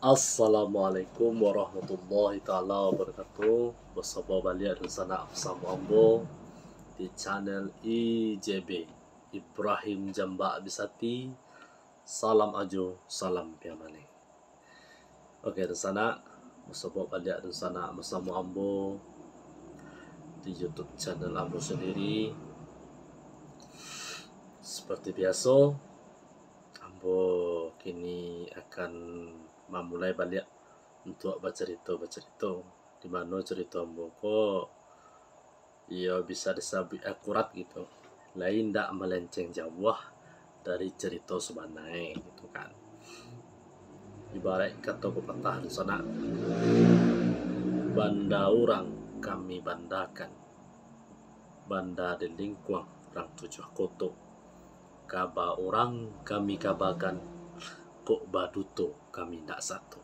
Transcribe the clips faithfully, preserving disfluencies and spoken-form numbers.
Assalamualaikum warahmatullahi taala wabarakatuh. Basaba baliak dunsanak basamo ambo di channel I J B, Ibrahim Jambak Bisati. Salam ajo, salam piamaleh. Oke, dunsanak, basaba baliak dunsanak basamo ambo di YouTube channel ambo sandiri. Seperti biaso, ambo kini akan mamulai baliak untuak bacarito-bacarito, di mano carito ambo ko, iyo bisa disabuik akurat gitu, lai indak malenceng jauah dari carito sabana gitu kan. Ibaraik kato papatah dunsanak, banda urang kami bandakan, banda di lingkuang rang tujuah koto, kaba urang kami kabakan, kok baduto kami indak sato.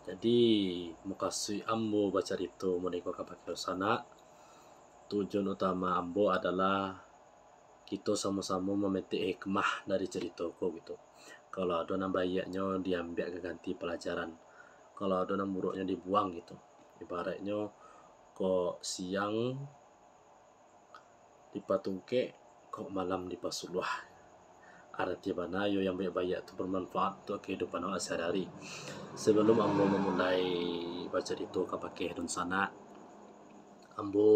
Jadi, mukasuik ambo bacarito mode ko kabake dunsanak, tujuan utama ambo adalah kito samo-samo mametik hikmah dari carito ko gitu. Kalau ado nan baiaknyo diambiak ka ganti palajaran, kalau ado nan buruaknyo dibuang gitu. Ibaraiknyo, kok siang dipatungkek, kok malam dipasuluah. Arati bana iyo yang baiak-baiak tu bermanfaat untuak kahidupan awak sahari-hari. Sabalum ambo mamulai bacarito kabake dunsanak, ambo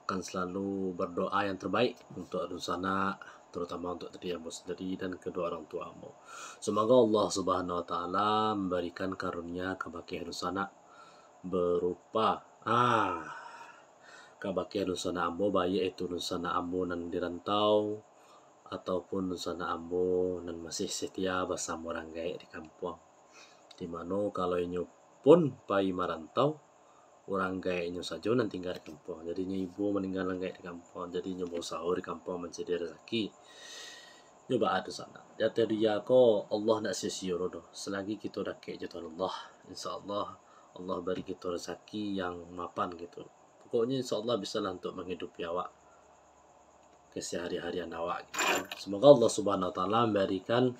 akan salalu berdoa yang terbaik untuak dunsanak, terutama untuak diri ambo sendiri dan kedua orang tua ambo. Semoga Allah Subhanahu Wa Taala memberikan karunia kabake dunsanak berupa, ah, kabake dunsanak ambo, baiak itu dunsanak ambo nan di rantau, ataupun dunsanak ambo nan masih setia basamo urang gaek di kampuang. Di mano kalau inyo pun pai marantau, urang gaeknyo sajo nan tingga di kampuang. Jadi inyo ibo maninggalan gaek di kampuang. Jadi inyo bausaho di kampuang mancari rasaki. Nyo baa tu sanak. Di ateh dunia ko, Allah ndak sio-sio doh. Selagi kito dakek jo Tuhan Allah, insya Allah, Allah bari kito rasaki yang mapan gitu. Pokoknyo insya Allah bisalah untuak manghidupi awak, kesehari-harian awak gitu kan. Semoga Allah Subhanahu Wa Taala memberikan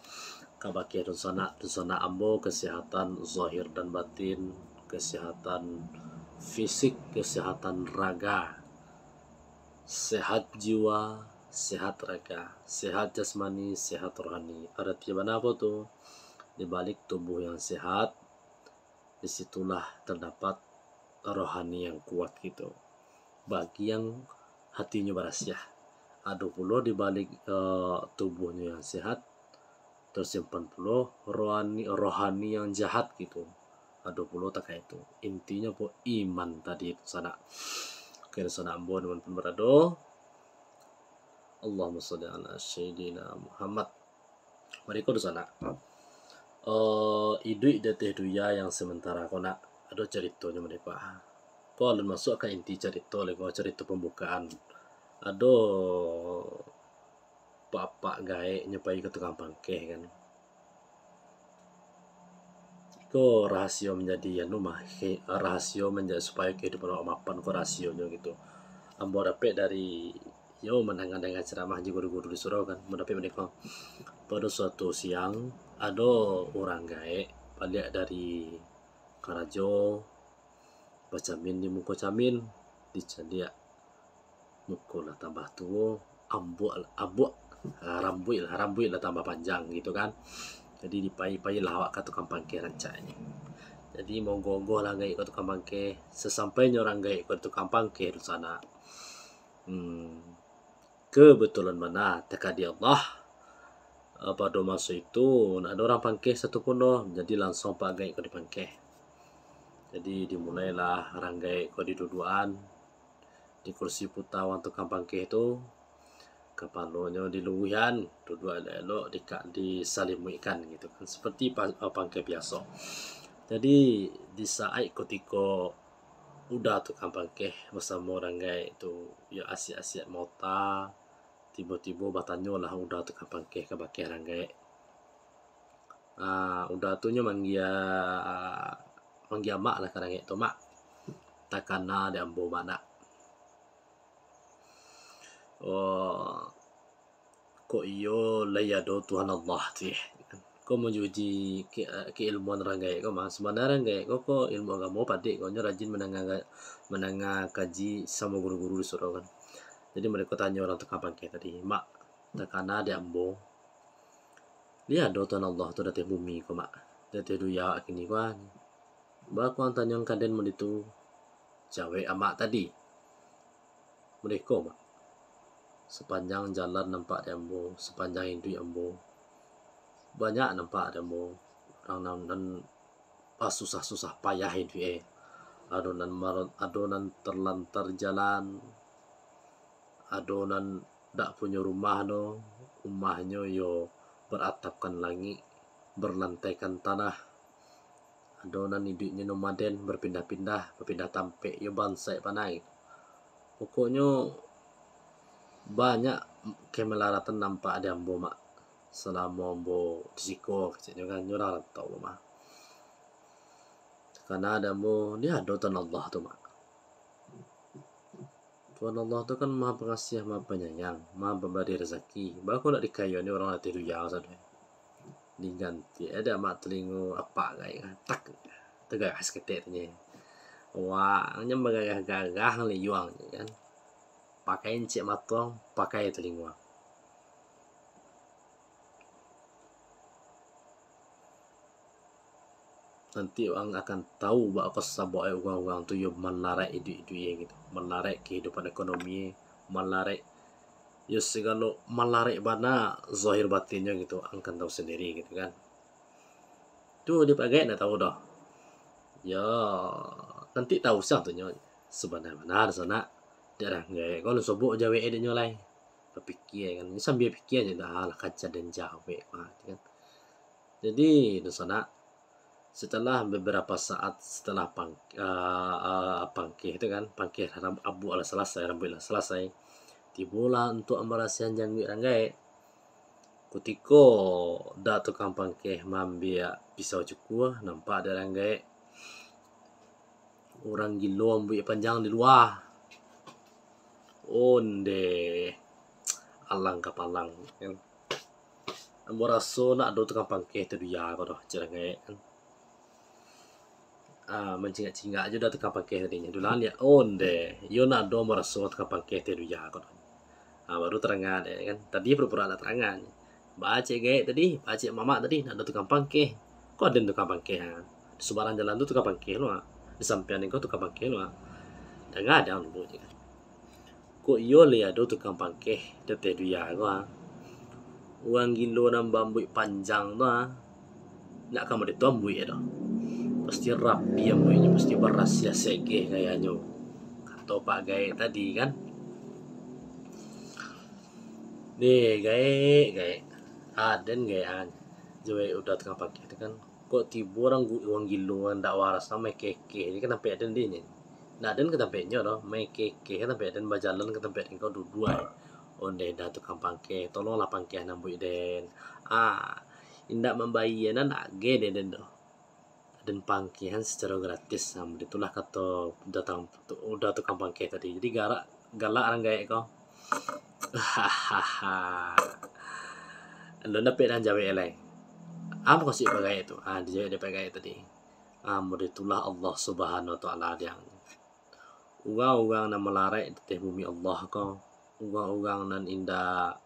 kabake dunsanak, dunsanak ambo kesehatan zahir dan batin, kesehatan fisik, kesehatan raga, sehat jiwa, sehat raga, sehat jasmani, sehat rohani. Arati bana apo tu? Di balik tubuh yang sehat, di situlah terdapat rohani yang kuat gitu. Bagi yang hatinyo barasiah, ado pulo di balik, eh, tubuhnyo yang sehat, tersimpan pulo rohani, rohani yang jahat gitu. Ado pulo takah itu. Intinyo po iman tadi tu sanak. Oke, sanak ambo dimanapun barado. Allahumma sholli ala sayyidina Muhammad. Mari ko dunsanak. Eh, iduik di ateh dunia yang sementara ko nak, ado caritonyo mode ko. Ko alun masuak ka inti carito lai ko, carito pambukaan. Ado apak-apak gaek nyo pai ka tukang pangkeh kan. Iko rahasio manjadi anu mah, ke-, rahasio manjadi supayo kahidupan awak mapan ko rahasionyo gitu. Ambo dapek dari, yo, mandanga-danga ceramah jo guru-guru di surau kan, ambo dapek mode ko. Pado suatu siang, ado urang gaek baliak dari karajo, bacamin di muko camin, dicaliak muko lah tambah tuo, ambuak lah, abuak, ah, rambuik lah, rambuik lah tambah panjang gitu kan. Jadi dipai-pailah awak ka tukang pangkeh rancaknyo. Jadi maogoh-ogoh lah gaek ko tukang pangkeh. Sasampainyo urang gaek ko di tukang pangkeh tu sanak, hmm, kebetulan bana takdir Allah, eh, pado maso itu ndak ado urang pangkeh satu pun doh, jadi langsuang apak gaek ko di pangkeh. Jadi dimulailah urang gaek ko diduduakan di kursi puta wang tukang pangkeh tu, kapalonyo diluruihan, duduak elok-elok, dikak disalimuikkan gitu kan, seperti pa-, eh, pangkeh biaso. Jadi di saat kutiko uda tukang pangkeh basamo urang gaek tu, yo asiak-asiak maota, tibo-tibo batanyolah uda tukang pangkeh kabake urang gaek. Ah, uda tu nyo manggia, manggia mak lah ka urang gaek tu, "Mak, takana dek ambo, Mak, nak. Oh, kok iyo lai ado Tuhan Allah tu, eh?" ko manjuji ke-, keilmuan urang gaek ko mah. Sabananyo urang gaek ko, ko ilmu agamo padek ko, nyo rajin mandanga, mandanga kaji samo guru-guru di surau kan. Jadi mereka tanyo urang tukang pangkeh tadi, "Mak, takana dek ambo, lai ado Tuhan Allah tu di ateh bumi ko, Mak, di ateh dunia kini ko ah. Baa kok ang tanyoan ka den mode tu?" Jawek amak tadi, "Mode ko, Mak, sapanjang jalan nampak di ambo, sapanjang iduik ambo, banyak nampak di ambo urang nan, nan basusah-susah payah iduik e. Ado nan mar-, ado nan terlantar jalan, ado nan dak punyo rumah doh, umahnyo yo beratapkan langik, berlantaikan tanah. Ado nan iduiknyo nomaden, berpindah-pindah, berpindah tampek, yo bansaik bana gitu. Pokoknyo banyak kemelaratan nampak di ambo, Mak, salamo ambo di siko," keceknyo kan, nyo urang rantau mah. "Takana dek ambo, lai ado Tuhan Allah tu, Mak. Tuhan Allah tu kan Maha Pangasiah, Maha Panyayang, Maha Pambari Razaki. Baa kok ndak dikayoan dek urang di ateh dunia sado?" Diganti e dek amak talingo apak gaek, tak, tagak saketek tu nyo. Wah, nyo bagagah-gagah liyuang nyo kan. Pakai incek mato ang, pakai talingo ang. Nanti ang akan tahu baa kok sabab e urang-urang tu yo malaraik iduik-iduik e gitu. Malaraik kehidupan ekonomi e, malaraik yo segalo malaraik bana zahir batinnyo gitu. Ang kan tahu sendiri gitu kan. Tu di apak gaek ndak tahu doh. Yo, nanti tahu siang tu nyo. Sabana-bana sanak, dek urang gaek ko alun sobok jawek e dek nyo lai. Bapikia kan. Nyo sambia pikia nyo, "Dah lah, kaja den jawek mah," kan. Jadi, dunsanak, setelah beberapa saat setelah pang-, ah, ah, pangkeh tu kan, pangkeh ram-, abuak lah salasai, rambuik lah salasai, tibolah untuak mambarasiahan jangguik urang gaek. Kutiko dah tukang pangkeh maambiak pisau cukua, nampak dek urang gaek urang gilo ambuik panjang di lua. Ondeh, alang kapalang, kan. Ambo raso ndak ado tukang pangkeh tu dunia ko doh, cek urang gaek, kan. Ah, mancingak-cingak ajo dah tukang pangkeh tadi nyo. Dulang liak, ondeh, iyo ndak ado ambo raso tukang pangkeh tu dunia ko doh. Ah, baru taranga dek, kan. Tadi pura-pura ndak taranga. Baa cek gaek tadi, baa cek mamak tadi, ndak ado tukang pangkeh. Ko aden tukang pangkeh, ha. Di subarang jalan tu tukang pangkeh lo, ha. Di sampiang den ko tukang pangkeh lo, ha. Danga dek ang dulu, cek kan. Kok iyo lai ado tukang pangkeh di ateh dunia ko, ha. Urang gilo nan baambuik panjang tu, ha. Ndak ka mode tu ambuik e doh. Pasti rapi ambuiknyo, pasti barasiah segeh gayanyo. Kato Pak Gaek tadi, kan. Deh, gaek, gaek. Aden gaek an. Jawek udah tukang pangkeh tu kan. Kok tibo urang gu-, urang gilo, urang ndak waras, main kekeh. Jadi kan tampek aden deh ni. Ndak aden ka tampeknyo doh, main kekeh ka tampek aden, bajalan ka tampek aden, kau duduak. Ondeh dah tukang pangkeh, tolonglah pangkeh nan buik den. Ah, indak mambayia nan age deh den doh. Den pangkehan sacaro gratis. Nah, itulah kato datang tu, udah tukang pangkeh tadi. Jadi garak, galak urang gaek ko. Hahaha. Alun dapek nan jawek lai. Apo konsep pagaek tu? Ah, dijawek dek pagaek tadi. Ah, mode itulah Allah Subhanahu wa Taala diang. Urang-urang nan malaraik di ateh bumi Allah ko, urang-urang nan indak,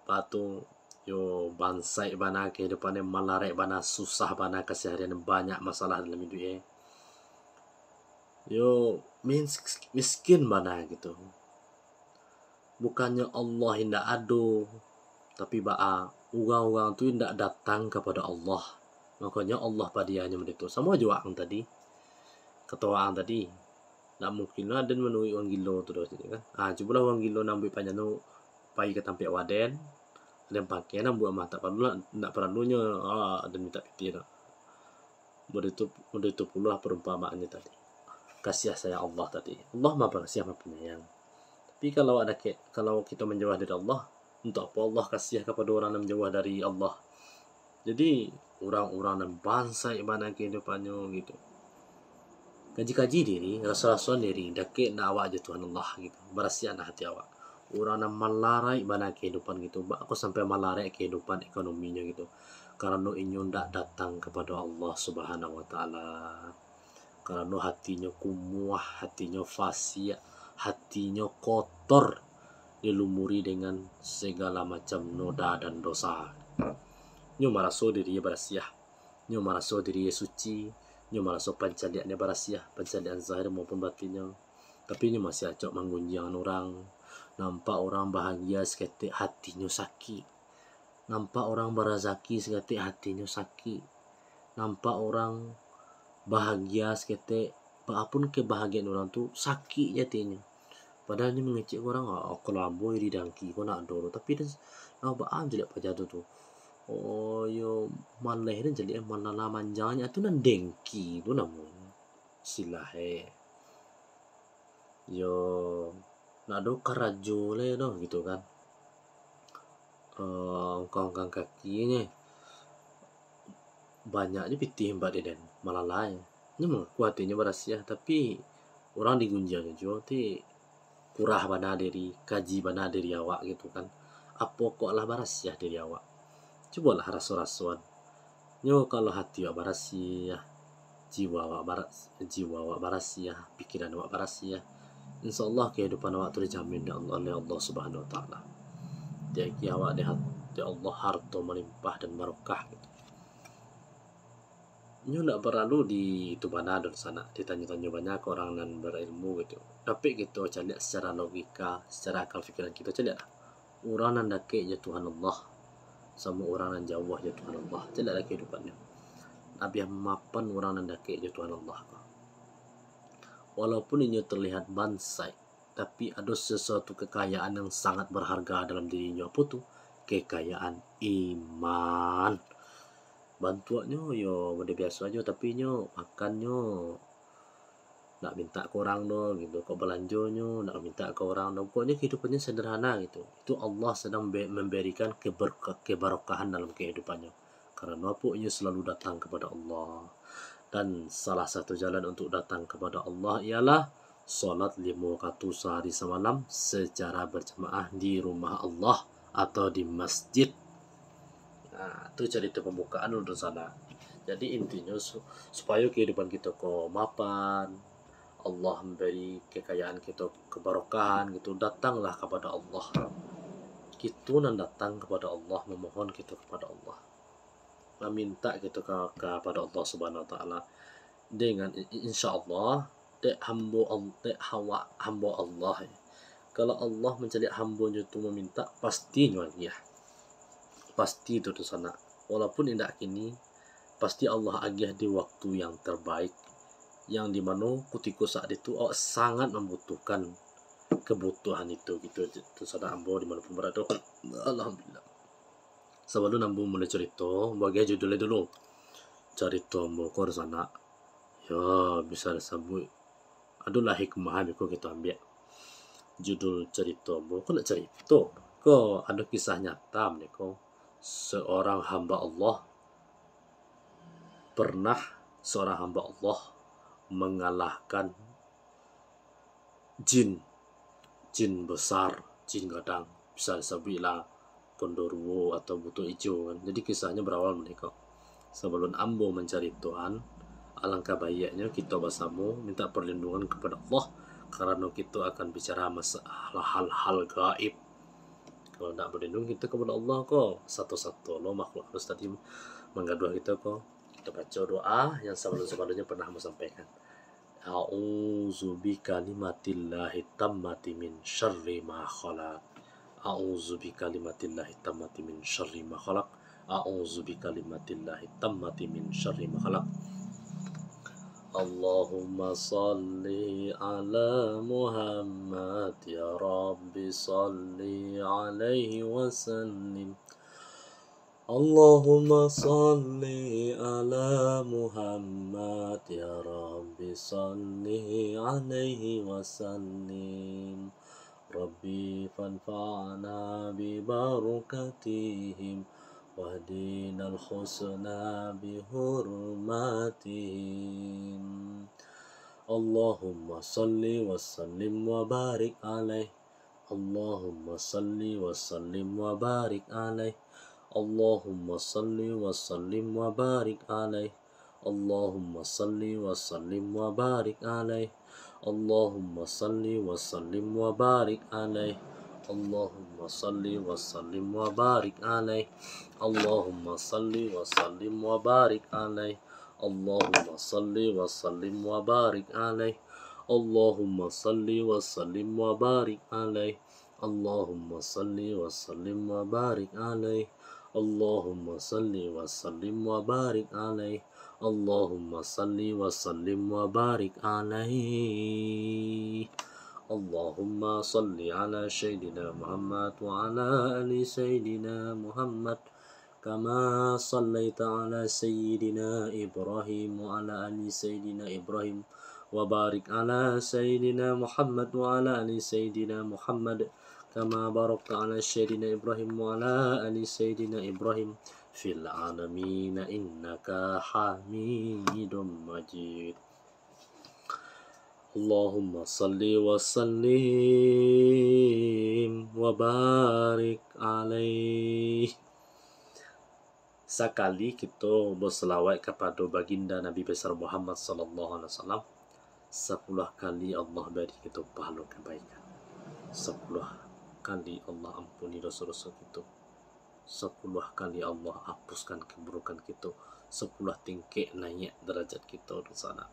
apo tu, yo, bansaik bana kehidupan e, malaraik bana, susah bana kaseharian, banyak masalah dalam iduik e. Yo, mis-, miskin bana gitu. Bukannyo Allah indak ado, tapi baa, urang-urang tu indak datang kapado Allah, makonyo Allah padianyo mode tu. Samo jo waang tadi, kato waang tadi, ndak mungkin lah den manuruik urang gilo tu doh, kan. Ah, cubolah urang gilo nan buik panjang tu pai ka tampek waden, den pangkeh nan buik mah, tak paralu lah, ndak paralunyo, ah, den mintak pitih doh. Mode tu, mode tu pulo lah parumpamaannyo tadi. Kasiah sayang Allah tadi. Allah Maha Pangasiah, Maha Panyayang. Tapi kalau ado ke-, kalau kito manjauah dari Allah, untuak apo Allah kasiah kapado urang nan manjauah dari Allah? Jadi, urang-urang nan bansaik bana kahidupannyo gitu. Kaji-kaji diri, raso-rasoan diri, dakek ndak awak jo Tuhan Allah gitu. Barasiahkanlah hati awak. Urang nan malaraik bana kahidupan gitu, baa kok sampai malaraik kahidupan ekonominyo gitu. karano inyo ndak datang kapado Allah Subhanahu wa Ta'ala. Karano hatinyo kumuah, hatinyo fasiak, hatinyo kotor, dilumuri dengan segala macam noda dan dosa. Nyo maraso diri barasiah, nyo maraso diri suci, nyo maraso pancaliaknyo barasiah, pancaliakan zahir maupun batinnyo. Tapi nyo masih acok manggunjiangan urang. Nampak urang bahagia saketek, hatinyo sakik. Nampak urang barazaki saketek, hatinyo sakik. Nampak urang bahagia saketek, baa pun kabahagiaan urang tu, sakik je hatinyo. Padahal nyo mangecek ka urang, "Ah, kalau ambo iri dangki ko ndak ado doh." Tapi den, ah, baa caliak paja tu tu. Oh, yo, maleh den caliak, malala manjangnyo tu nan dengki tu namonyo. Silah, eh. Yo, ndak ado karajo lai doh, gitu kan. Eh, ungkang-ungkang kaki nyo. Banyak je pitih mbak deden, malalai. Nyo mangaku hatinyo barasiah, tapi urang digunjiangnyo juo ti kurah bana diri, kaji bana diri awak gitu kan. Apo kok lah barasiah diri awak? Cubolah raso-rasoan. Nyo kalau hati awak barasiah, jiwa awak bara-, jiwa awak barasiah, pikiran awak barasiah, insya Allah kahidupan awak tu dijamin dek Allah, oleh Allah Subhanahu wa Ta'ala. Diagiah awak dek hat-, dek Allah harto malimpah dan barokah gitu. Nyo ndak paralu di itu bana doh sanak, ditanyo-tanyo banyak ka urang nan barilmu gitu. Dapek kito caliak secara logika, secara akal pikiran kito, caliaklah. Urang nan dakek jo Tuhan Allah, samo urang nan jauah jo Tuhan Allah, caliaklah kahidupannyo. Labiah mapan urang nan dakek jo Tuhan Allah ko. Walaupun inyo terlihat bansaik, tapi ado sesuatu kekayaan yang sangat berharga dalam dirinyo. Apo tu? Kekayaan iman. Bantuaknyo yo model biaso ajo, tapi nyo makannyo ndak mintak ka urang doh, gitu. Kok balanjonyo ndak mintak ka urang doh. Pokoknyo kehidupannyo sederhana gitu. Itu Allah sedang be-, memberikan keberka-, kebarokahan dalam kehidupannyo. Karano apo? Inyo selalu datang kepada Allah. Dan salah satu jalan untuk datang kepada Allah ialah salat limo wakatu sahari samalam secara berjamaah di rumah Allah atau di masjid. Nah, tu carito pambukaan ulun sanak. Jadi intinyo su-, supayo kehidupan kito ko mapan, Allah memberi kekayaan kito kebarokahan gitu, datanglah kepada Allah. Kito nan datang kepada Allah, memohon kito kepada Allah, mamintak kito ka, kapado Allah Subhanahu wa Ta'ala. Dengan i-, insya Allah, dek hambo Al-, dek hawa-, hambo Allah. Kalau Allah mancaliak hambonyo tu mamintak, pasti nyo agiah. Pasti tu, tu sanak. Walaupun indak kini, pasti Allah agiah di waktu yang terbaik, yang di mano kutiko saat itu awak sangat mambutuhkan kebutuhan itu, gitu, tu sanak ambo di mano pun barado. Alhamdulillah. Sabalun ambo mulai carito, ambo agiah judulnyo dulu. Carito ambo ko sanak, yo, bisa disabuik, adolah hikmah beko kito ambiak. Judul carito ambo ko ndak carito, ko ado kisah nyata beko. Seorang hamba Allah pernah, seorang hamba Allah mangalahkan jin, jin besar, jin gadang, bisa disabuik lah gondoruo atau buto ijo kan. Jadi kisahnyo berawal maniko. Sabalun ambo mancaritoan, alangkah baiaknyo kito basamo minta parlindungan kapado Allah, karano kito akan bicara masalah hal-hal gaib. Kalau ndak balindung kito kapado Allah ko, sato-sato lo makhluk halus tadi manggaduah kito ko. Kito baco doa yang sabalun-sabalunnyo pernah ambo sampaikan. A'udzu bikalimatillahi tammati min syarri ma khalaq. A'udzu bikalimatillahi tammati min syarri ma khalaq. A'udzu bikalimatillahi tammati min syarri ma khalaq. Allahumma salli ala Muhammad, ya Rabbi salli alaihi wa sallim. Allahumma salli ala Muhammad, ya Rabbi salli alaihi wa sallim. Rabbi fanfa'na bi barakatihim, wahdinal husna bi hurmatihim. Allahumma salli wa sallim wa barik alaih. Allahumma salli wa sallim wa barik alaih. Allahumma salli wa sallim wa barik alaih. Allahumma salli wa sallim wa barik alaih. Allahumma salli wa sallim wa barik alaih. Allahumma salli wa sallim wa barik alaih. Allahumma salli wa sallim wa barik alaih. Allahumma salli wa sallim wa barik alaih. Allahumma salli wa sallim wa barik alaih. Allahumma salli wa sallim wa barik alaih. Allahumma salli wa sallim wa barik alaih. Allahumma salli wa sallim wa barik alaih. Allahumma salli ala Sayyidina Muhammad wa ala ali Sayyidina Muhammad. Kama sallaita ala Sayyidina Ibrahim wa ala ali Sayyidina Ibrahim. Wa barik ala Sayyidina Muhammad wa ala ali Sayyidina Muhammad. Kama barakta ala Sayyidina Ibrahim wa ala ali Sayyidina Ibrahim fil alamina innaka Hamidum Majid. Allahumma salli wa sallim wa barik alaih. Sakali kito basalawat kapado Baginda Nabi Besar Muhammad sallallahu alaihi wasallam, sapuluah kali Allah bari kito pahalo kabaikan. Sapuluah kali Allah ampuni doso-doso kito. Sapuluah kali Allah hapuskan keburukan kito. Sapuluah tingkek naiak darajat kito, dunsanak.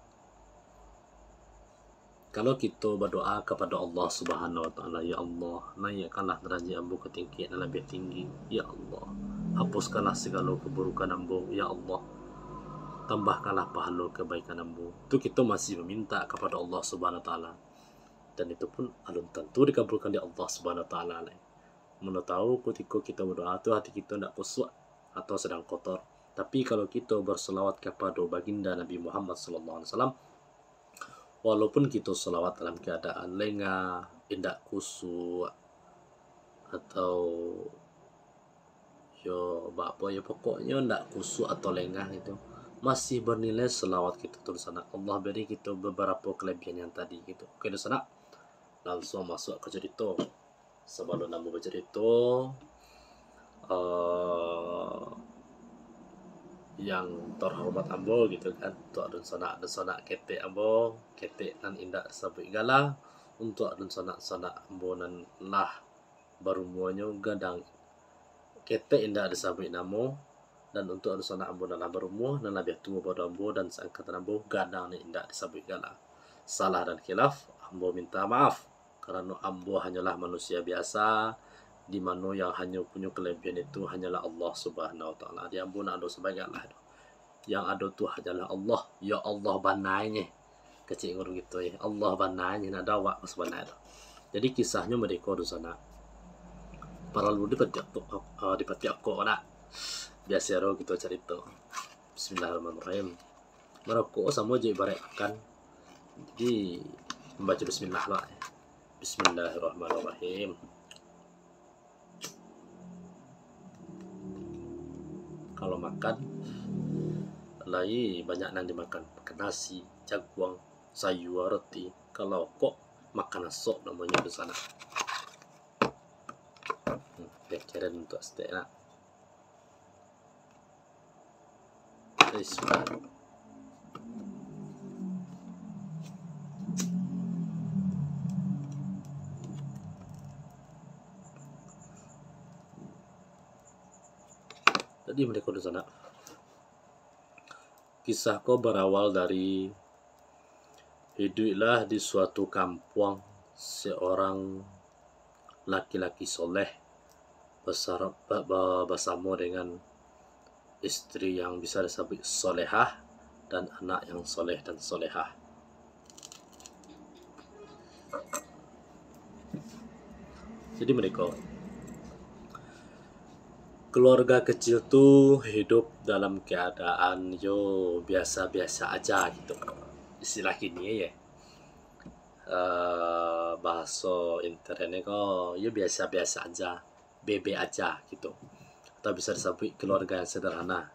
Kalau kito badoa kapado Allah Subhanahu wa Ta'ala, "Ya Allah, naiakkanlah darajat ambo ka tingkek nan labiah tinggi. Ya Allah, hapuskanlah sagalo keburukan ambo. Ya Allah, tambahkanlah pahalo kebaikan ambo." Tu kito masih maminta kapado Allah Subhanahu wa Ta'ala. Dan itu pun alun tantu dikabulkan dek Allah Subhanahu wa Ta'ala lai. Mano tahu, kutiko kito badoa tu, hati kito ndak kusuak atau sadang kotor. Tapi, kalau kito berselawat kapado Baginda Nabi Muhammad sallallahu alaihi wasallam, walaupun kito salawat dalam keadaan lengah, indak kusuak, atau yo, baapo yo, pokoknyo ndak kusuak atau lengah itu, masih bernilai salawat kito tu, sanak. Allah beri kito beberapa kelebihan yang tadi gitu. Oke, sanak. Langsung masuk ka carito. Sabalun ambo bacarito, eh, yang terhormat ambo gitu kan, untuak dunsanak-dunsanak ketek ambo, ketek nan indak disabuik gala, untuak dunsanak-sanak ambo nan lah barumuanyo gadang, ketek indak disabuik namo, dan untuak dunsanak ambo nan lah barumua, nan labiah tuo pado ambo dan saangkatan ambo, gadang nan indak disabuik gala. Salah dan khilaf, ambo minta maaf, karano ambo hanyolah manusia biasa, di mano yang hanyo punyo kelebihan itu hanyolah Allah Subhanahu wa Ta'ala. Di ambo ndak ado sabagai Allah tu. Yang ado tu hanyolah Allah. Ya Allah bananyo. Kecek urang gitu, eh. Allah bananyo, ndak ado awak sabananyo tu. Jadi kisahnyo merdeka tu sanak. Paralu dipatiak tu, eh, dipatiak kok nak. Biasa ro gitu carito. Bismillahirrahmanirrahim. Marokok samo jo ibarat makan. Jadi, mambaco bismillah lah. Bismillahirrahmanirrahim. Kalau makan, lai banyak nan dimakan. Makan nasi, jaguang, sayua, roti. Kalau kok, makan asok namonyo di sanak. Hmm, pikiran untuak stek nak. Bismillah. Jadi, merdeka di sanak. Kisah ko berawal dari, hiduiklah di suatu kampuang seorang laki-laki soleh basar-, ba-, ba-, basamo dengan istri yang bisa disabuik solehah dan anak yang soleh dan solehah. Jadi, merdeka. Keluarga kecil tu hidup dalam keadaan yo biasa-biasa aja gitu. Istilah kini ye. Eh, bahaso internetnyo ko yo biasa-biasa aja, bebek aja gitu. Atau bisa disabuik keluarga yang sederhana.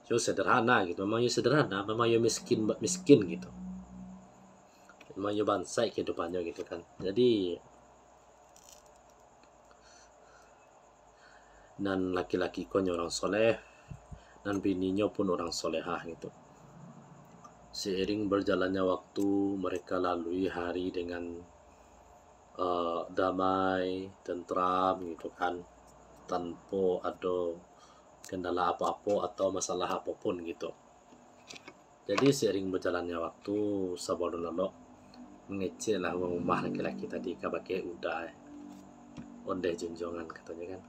Yo sederhana gitu, memang yo sederhana, memang yo miskin, miskin gitu. Memang yo bansaik kehidupannyo gitu kan. Jadi, Nan laki-laki ko nyo urang soleh, nan bininyo pun urang solehah gitu. Seiring berjalannya waktu, mereka lalui hari dengan, eh, damai, tentram gitu kan, tanpa ado kendala apo-apo atau masalah apo pun gitu. Jadi, seiring berjalannya waktu, sabalun lalok, mangeceklah urang rumah laki-laki tadi kabake Uda, eh. Ondeh junjuangan, katonyo kan.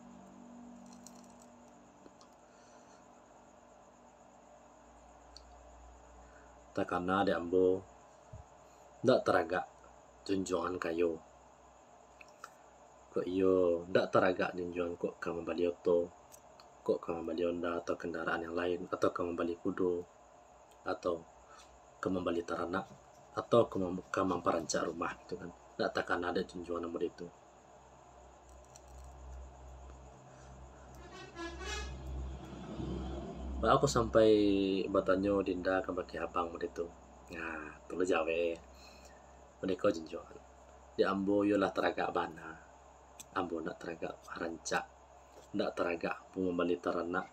Takana dek ambo, ndak taragak junjuangan kayo. Kok iyo, ndak taragak junjuangan kok ka mambali oto, kok ka mambali onda atau kendaraan yang lain, atau ka mambali kudo, atau ka mambali taranak, atau ka mam-, ka mamparancak rumah gitu kan. Ndak takana dek junjuangan model itu. Baa kok sampai batanyo Dinda kabake abang model itu? Nah, tu lo jawek. Model ko junjuangan. Di ambo iyolah taragak bana. Ambo ndak taragak rancak. Ndak taragak ambo mambali taranak.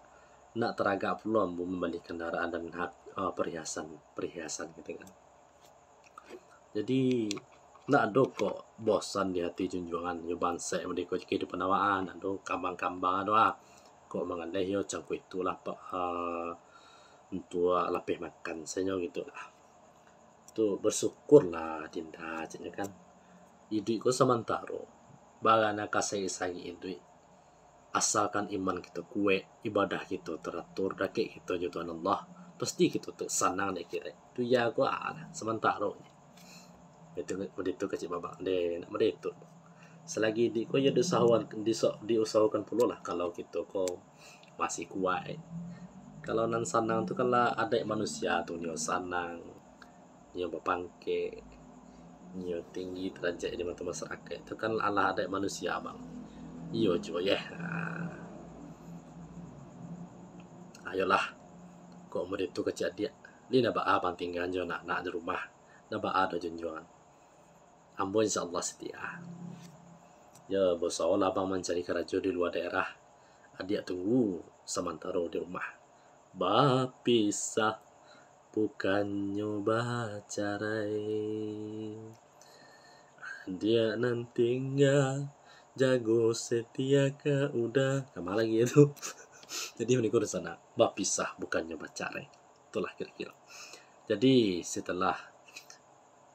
Ndak taragak pulo ambo mambali kandaraan dan hak, eh, perhiasan, perhiasan gitu kan. Jadi, ndak ado kok bosan di hati junjuangan, yo bansaik model ko kehidupan awak, ah, ndak ado kambang-kambang ado, ah. Kok mangaleh yo cangko itulah, Pak, ah, untuak lapeh makan sajo gitu lah. Tu bersyukurlah Dinda, caknyo kan. Iduik ko samantaro, bagana ka sarik-sarik iduik. Asalkan iman kito kuaik, ibadah kito taratur, dakek kito jo Tuhan Allah, pasti kito tu sanang di akhirat. Tu ya ko alah, samantaro nyo. Itu, itu kecik babak, deh, nak model itu. Selagi di ko ya diusahakan, diso-, diusahakan pulo lah kalau kito ko masih kuaik. Kalau nan sanang tu kan lah adaik manusia tu, nyo sanang, nyo bapangkek, nyo tinggi darajat di mato masyarakat. Itu kan alah adaik manusia, bang. Iyo juo, yeh. Ah. Ayolah. Kok model tu kecik adiak. Li ndak baa bang tingga jo anak-anak di rumah. Ndak baa doh junjuangan. Ambo insya Allah setia. Yo, bausaholah abang mancari karajo di lua daerah. Adiak tunggu samantaro di rumah. Bapisah, bukannyo bacarai. Adiak nan tingga, jago setia ka Uda. Kama lagi tu. Jadi, mending ko di sana. Bapisah, bukannyo bacarai. Itulah kira-kira. Jadi, setelah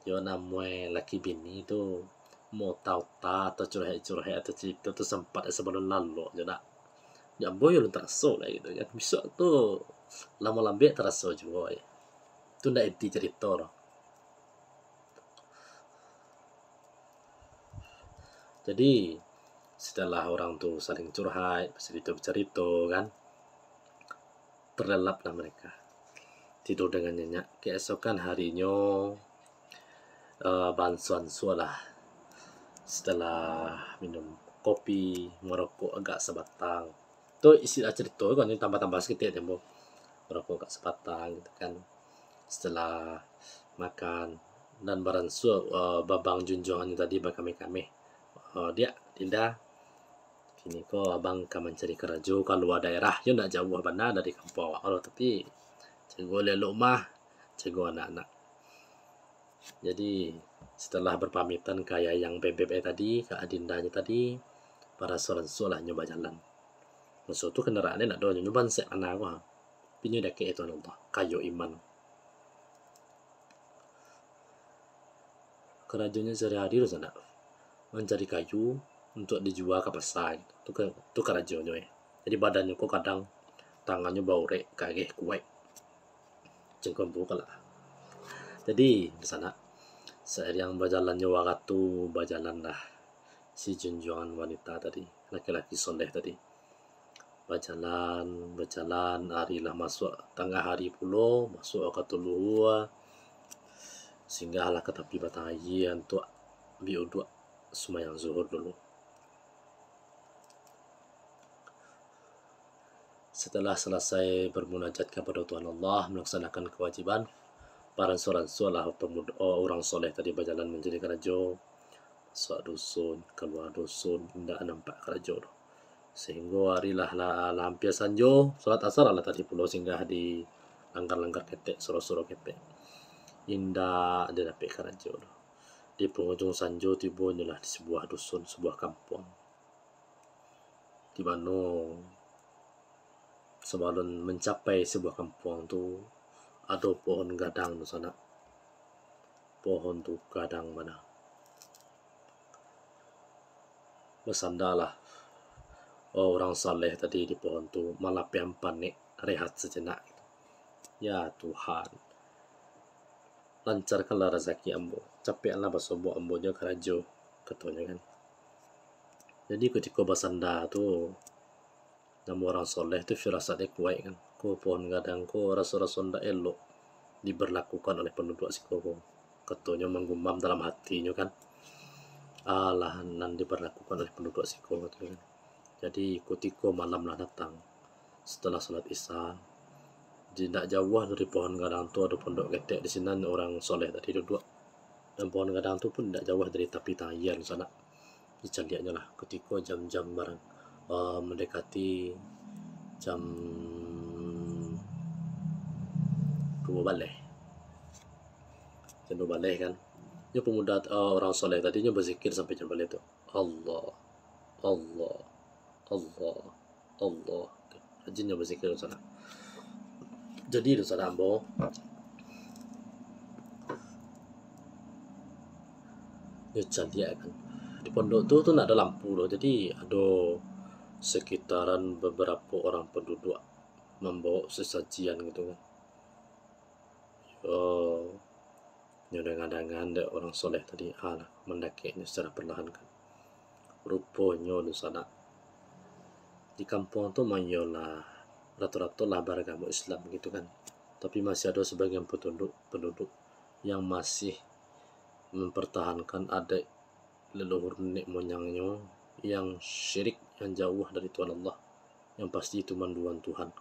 yo namuai laki bini tu, mauta-uta atau curhat-curhat atau carito tu sempat sabalun lalok jo nak. Jambo yo alun taraso lai gitu kan. Bisuak tu lamo lambek taraso juo yo. Tu ndak inti carito doh. Jadi, setelah urang tu saling curhat, bacarito-bacarito kan, terlelaplah mereka. Tidur dengan nyenyak. Keesokan harinyo, eh, baansua-ansua lah. Setelah minum kopi, marokok agak sabatang. Tu isi lah carito kan, tambah-tambah saketek tempo. Marokok agak sabatang gitu kan. Setelah makan, dan baransua, eh, babang junjuangannyo tadi bakameh-kameh. Eh, "Diak, Dinda, kini ko abang ka mancari karajo ka lua daerah, yo ndak jauah bana dari kampuang awak lo, tapi jago elok-elok umah, jago anak-anak." Jadi, setelah berpamitan ka Yayang Bebeb eh tadi, ka Adindanyo tadi, baransua-ansualah nyo bajalan. Maso tu kandaraan ndak ado, nyo bansaik bana ko ha. Tapi nyo dakek itu Allah, kayo iman. Karajonyo sahari-hari tu sanak mancari kayu untuak dijua ka pasa gitu. Tu ka-, tu karajonyo, eh. Jadi badannyo ko kadang tangannyo baurek, kareh, kuaik. Cangkon buka lah. Jadi, di sanak, sairiang bajalannyo wakatu, bajalanlah si junjuangan wanita tadi, laki-laki soleh tadi. Bajalan, bajalan, ari lah masuak tangah ari pulo, masuak wakatu luhua, singgahlah ka tapi batang aia untuak biuduak sumbayang zuhur dulu. Setelah salasai bermunajat kapado Tuhan Allah, malaksanakan kawajiban, baransua-ansualah pemud-, o, urang soleh tadi bajalan mancari karajo. Masuak dusun, kalua dusun, indak nampak karajo doh. Sahinggo ari lah, lah, lah ampia sanjo, salat asar lah tadi pulo singgah di langgar-langgar ketek, suro-suro ketek. Indak dapek karajo doh. Di pangujung sanjo tibonyo lah di sabuah dusun, sabuah kampuang. Di mano sabalun mancapai sabuah kampuang tu, ado pohon gadang tu sanak. Pohon tu gadang bana. Basandalah, oh, urang saleh tadi di pohon tu, malapehkan panek, rehat sajenak. Ya Tuhan, lancarkanlah razaki ambo, capeklah basobok ambo jo karajo, katonyo kan. Jadi kutiko basanda tu, namo urang soleh tu firasatnyo kuaik kan. Ko pohon gadang ko raso-raso ndak elok diberlakukan oleh panduduak siko ko, katonyo manggumam dalam hatinyo kan. Alah nan diberlakukan oleh panduduak siko katonyo kan. Jadi kutiko malam lah datang, setelah salat Isya, di ndak jauah dari pohon gadang tu ado pondok ketek, di sinan urang soleh tadi duduak. Dan pohon gadang tu pun ndak jauah dari tapi tangah sanak. Dicaliaknyo lah kutiko jam-jam barang, eh, mandekati jam duo baleh. Jam duo baleh kan. Nyo pemuda, eh, urang soleh tadi nyo bazikir sampai jam baleh tu. Allah, Allah, Allah, Allah. Rajin nyo bazikir tu sanak. Jadi tu sanak ambo, nyo caliak kan. Di pondok tu, tu ndak ado lampu doh. Jadi ado sekitaran babarapo urang panduduak mambawok sasajian gitu kan. Yo, nyo danga-danga dek urang soleh tadi, alah, mandakeknyo secara perlahan kan. Ruponyo dunsanak, di kampuang tu mah iyolah, rato-rato lah baragamo Islam gitu kan. Tapi masih ado sabagian penduduk, penduduk yang masih mempertahankan adat leluhur nenek moyangnyo yang syirik, yang jauah dari Tuhan Allah, yang pasti itu manduan Tuhan.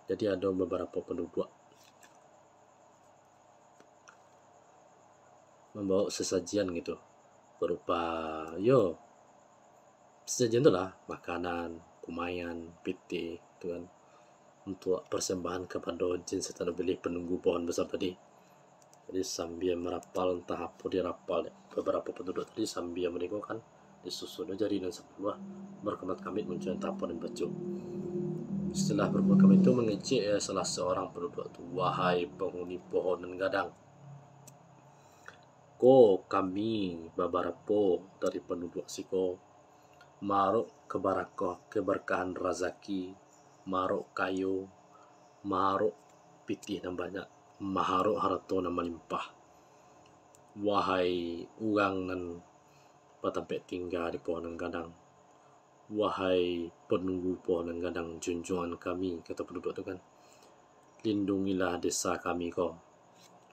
Jadi ado babarapo panduduak mambawok sasajian gitu, barupa, yo, sasajian tu lah, makanan, kumaian, pitih, tu kan, untuak persembahan kapado jin setan iblis penunggu pohon besar tadi. Jadi sambia marapal, antah apo dirapal dek babarapo panduduak tadi, sambia maninggokan, disusun jari nan sapuluah, berkemat-kamit muncuang tapo nan baco. Setelah berkemat-kamit tu mangecek, eh, salah seorang penduduk tu, "Wahai penghuni pohon nan gadang, ko kami babarapo dari penduduk siko, maarok kabarakah, keberkahan razaki, maarok kayo, maarok pitih nan banyak, maarok harato nan malimpah. Wahai urang nan batampek tingga di pohon nan gadang, wahai panunggu pohon nan gadang junjuangan kami," kato panduduak tu kan, "lindungilah desa kami ko.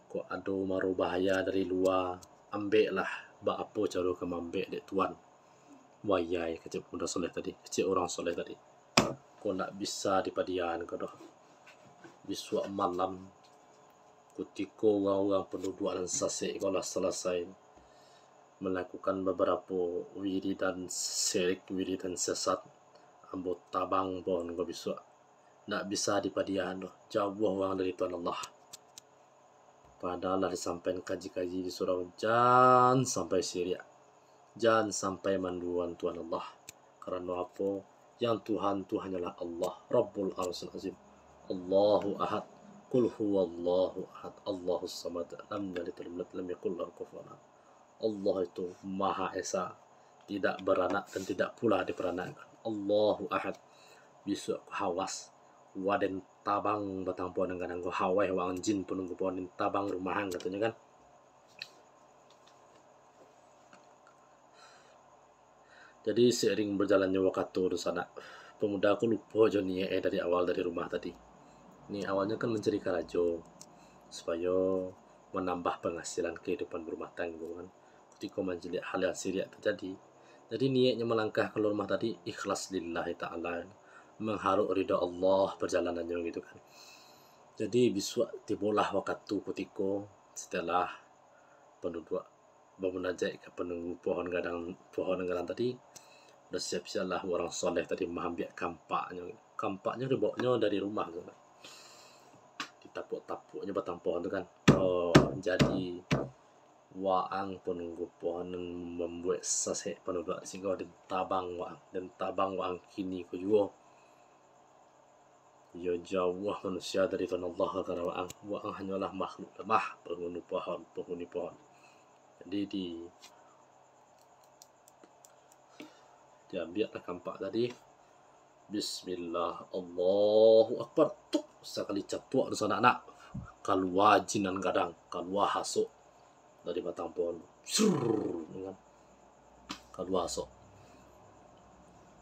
Kok ado maro bahaya dari lua, ambeklah, baa apo caro ka maambek dek Tuan?" "Wayai," kecek pemuda soleh tadi, kecek urang soleh tadi, "ko ndak bisa dipadiahan ko doh. Bisuak malam, kutiko urang-urang panduduak nan sasek ko lah salasai malakukan babarapo wiridan syirik, wiridan sesat, ambo tabang pohon ko bisuak. Ndak bisa dipadiahan doh, jauah urang dari Tuhan Allah." Padahal lah disampaian kaji-kaji di surau, jan sampai syirik, jan sampai manduan Tuhan Allah. Karano apo? Yang Tuhan tu hanyalah Allah, Rabbul Arsyil Azim. Allahu Ahad, Qul Huwallahu Ahad, Allahus Samad, Lam Yalid Walam Yulad, Walam Yakul Lahu Kufuwan Ahad. Allah itu Maha Esa, tidak baranak dan tidak pula diperanakkan. Allahu Ahad. Bisuak ko hawas, waden tabang batang pohon nan gadang ko, "Hawai waang jin panunggu pohon, tabang rumahan," katonyo kan. Jadi, seiring berjalannyo wakatu dunsanak, pemuda ko lupo jo niaik eh dari awal dari rumah tadi. Niaik awalnyo kan mancari karajo, supayo manambah penghasilan kehidupan berumah tanggo kan. Kutiko mancaliak hal yang syirik terjadi, jadi niaiknyo malangkah kalua rumah tadi ikhlas lillahi ta'ala, mengharap ridho Allah perjalanannyo gitu kan. Jadi bisuak tibolah wakatu kutiko setelah panduduak bamunajaik ka panunggu pohon gadang, pohon gadang tadi, Basiap-siaplah urang soleh tadi maambiak kampaknyo. Kampaknyo dibawonyo dari rumah tu. Ditapuak-tapuaknyo batang pohon tu kan. Oh, jadi waang panunggu pohon nan mambuek sasek panuduak di sigo, den tabang waang, den tabang waang kini ko juo. Iyo jauah manusia dari Tuhan Allah ka waang. Waang hanyolah makhluk lamah, panghuni pohon, panghuni pohon. Jadi di, diambiaklah kampak tadi. Bismillah, Allahu Akbar. Tuk, sakali catuak tu sanak-nak. Kalua jin nan gadang, kalua hasok dari batang pohon. Sur, kan. Kalua asok.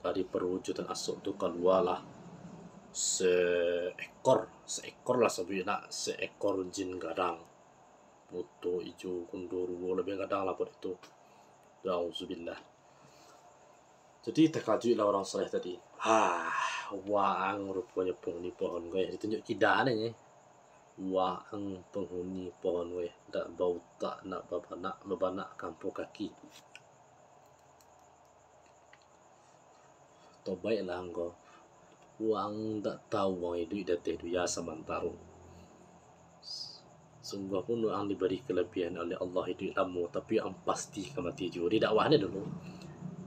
Dari perwujudan asok tu kalualah seekor, seekor lah sabuik nak, seekor jin gadang. Buto ijo, gunduruwo, labiah gadang lah pado itu. Auzubillah. Jadi takajuiklah urang soleh tadi. Hah, waang ruponyo panghuni pohon ko, eh, ditunjuak kida nyo, eh. Waang panghuni pohon weh, dak bautak nak babanak, babanak kampuang kaki. Tobaiklah angkau. Waang dak tahu waang iduik di ateh dunia samantaro. Sungguahpun waang dibari kalabiahan oleh Allah iduik lamo, tapi waang pasti ka mati juo. Di dakwah ni dulu.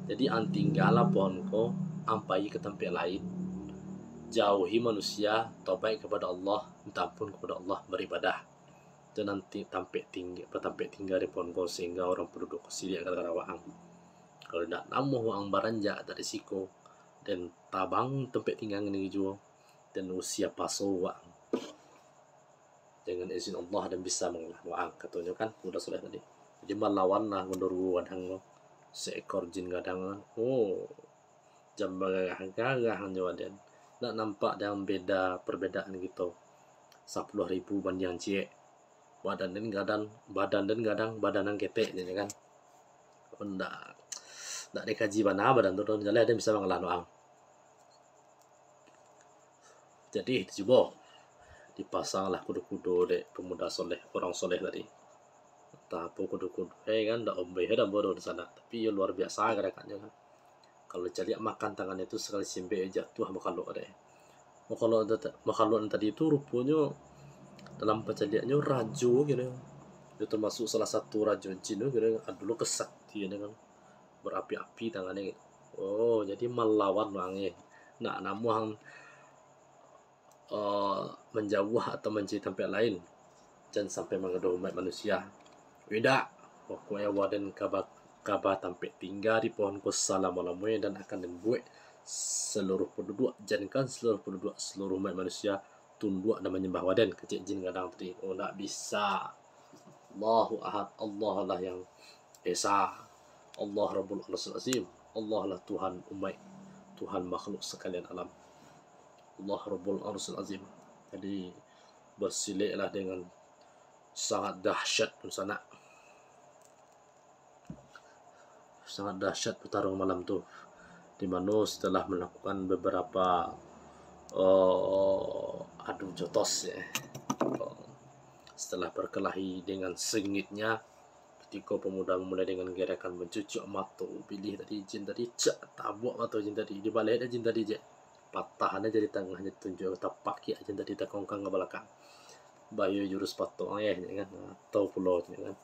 Jadi waang tinggalah pohon ko, waang pai ka tampek lain. Jauhi manusia, tobaik kapado Allah, minta ampun kapado Allah, baribadah. Jan nanti tampek tingga, batampek tingga di pohon ko sahinggo urang panduduak ko siriak gara-gara waang. Kalau indak namuah waang baranjak dari siko, den tabang tampek tingga ngini juo, den usia paso waang. Dengan izin Allah den bisa mangalah waang, katonyo kan, udah sudah tadi. Jadi malawanlah gunduruwo gadang ko, seekor jin gadang ko. Oh, jan bagagah-gagah nyo badan. Ndak nampak dek ang beda, perbedaan kito. Sapuluah ribu bandiang ciek. Badan den gadang, badan den gadang, badan ang ketek, jan kan. Ndak, ndak dikaji bana badan tu, jaleh den bisa mangalah waang. Jadi, dicubo. Dipasanglah kudo-kudo dek pemuda soleh, urang soleh tadi. Antah apo kudo-kudo, eh, kan, ndak ombeh doh ambo di sanak. Tapi iyo luar biasa garakannyo kan. Kalau caliak makan tangannyo tu sakali sembek jatuah makhluk tadi. Makhluk, makhluk nan tadi tu ruponyo dalam pacaliaknyo rajo kiro. Iyo termasuk salah satu rajo jin tu kiro, ado lo kesaktian kan. Berapi-api tangannyo. Oh, jadi malawan waang, eh. Nak namuah ang eh, manjauah atau mancari tampek lain, jan sampai manggaduah umaik manusia. Indak, pokoknyo waang den ka ba-, ka batampek tingga di pohon ko salamo-lamonyo, dan akan den buek saluruah panduduak, jankan saluruah panduduak, saluruah umaik manusia tunduak dan manyambah waang, kecek jin gadang tadi. Oh, ndak bisa. Allahu Ahad, Allah lah yang Esa. Allah Rabbul Arsyil Azim. Allah lah Tuhan umaik, Tuhan makhluk sakalian alam. Allah Rabbul Arsyil Azim. Jadi, basileklah dengan sangat dahsyat tu sanak. Sangat dahsyat pataruang malam tu. Di mano setelah melakukan beberapa, eh, adu jotos, ya. Setelah berkelahi dengan sengitnya, Kutiko pamuda mamulai dengan gerakan mancucuak mato, bilih tadi jin tadi, cak, tabuak mato jin tadi, dibaleh dek jin tadi, cak. Patah nyo jari tangahnyo, tunjuak tapak kiak jin tadi, takongkang ka balakang. Bayo jurus patok, eh, kan, atau pulo, kan.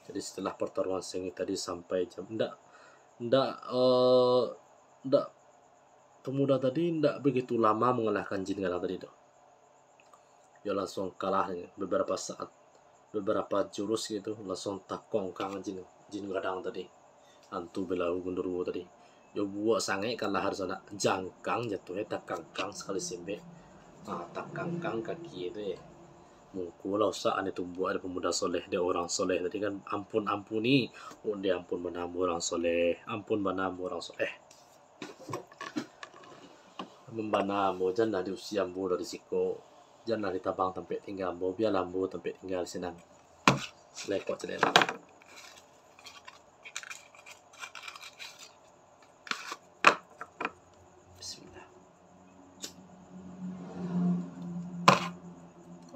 Jadi, setelah pertarungan sengit tadi sampai jam, ndak, ndak, eh, ndak, pemuda tadi ndak begitu lama mengalahkan jin gadang tadi tu. Iyo langsuang kalah, beberapa saat, beberapa jurus gitu, langsuang takongkang jin, jin gadang tadi. Antu bilau gundurwo tadi. Iyo buak sangaik kalah di sanak, jangkang jatuahnyo, takangkang sakali sembek. Ha, takangkang kaki tu, eh. Muko lah usak, ane tumbuak dek pemuda soleh, dek urang soleh tadi kan, ampun ampuni. Oh, dek ampun bana urang soleh, ampun bana urang soleh. Mambana ambo, janlah diusia ambo dari siko, janlah ditabang tampek tingga ambo, bialah ambo tampek tingga di sinan. Lekok caliak. Bismillah.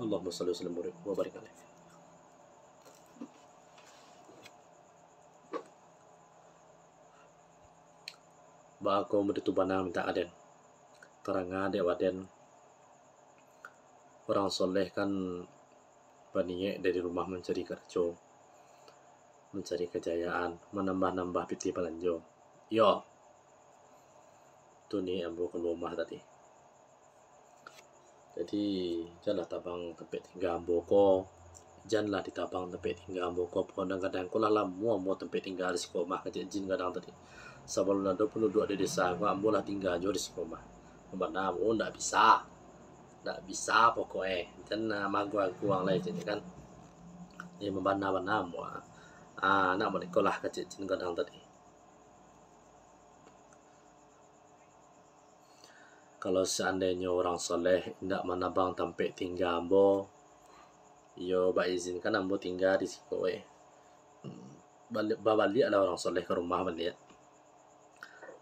Allahumma shalli wa sallim wa barik alaih. Baa ko mudah tu bana mintak ka den. Tarang dek waden, urang soleh kan baniek dari rumah mancari karajo, mancari kajayaan, manambah-nambah pitih balanjo. Iyo, tu niek ambo kaluar rumah tadi. Jadi, janlah tabang tampek tingga ambo ko. Janlah ditabang tampek tingga ambo ko. Pohon gadang ko lah lamo ambo tampek tingga di siko mah, kecek jin gadang tadi. Sabalun ado panduduak di desa ko, ambo lah tingga juo di siko mah. Mambana ambo ndak bisa. Ndak bisa pokok e. Jan, ah, maaguang-aguang lai, kecek kan. Eh, mambana-bana ambo. Ah, nak balik ko lah, kecek jin gadang tadi. Kalau seandainyo urang soleh indak manabang tampek tingga ambo, iyo baizinkan ambo tingga di siko, eh. Baliak, babaliaklah urang soleh ka rumah baliak.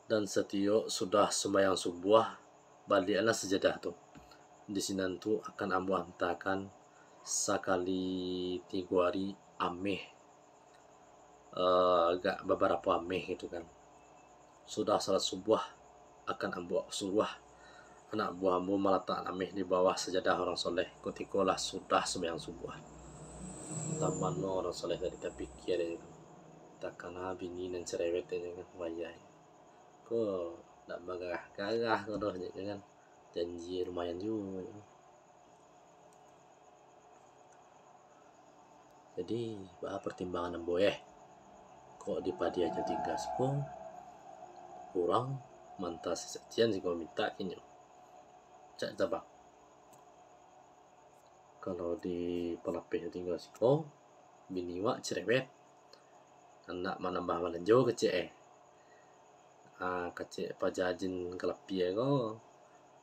Dan satiok sudah sumbayang subuah, baliaklah sajadah tu. Di sinan tu akan ambo antakan sakali tigo ari ameh, eh, agak babarapo ameh gitu kan. Sudah salat subuah, akan ambo suruah anak buah ambo malatak ameh di bawah sajadah urang soleh, kutiko lah sudah sumbayang subuah. Entah mano urang soleh tadi tapikia dek inyo tu. Takana bini nan cerewet dek inyo kan, wayah. Ko ndak bagarah-garah ko doh, cek inyo kan. Janji lumayan juo. Jadi, baa partimbangan ambo, eh? Kok dipadiahnyo tingga siko, urang maanta sasajian siko mintak ka inyo. Cak tabang. Kalau dipalapehnyo tingga siko, bini wak cerewet. Handak manambah balanjo kecek, eh. Ah, kecek paja jin kalapia ko,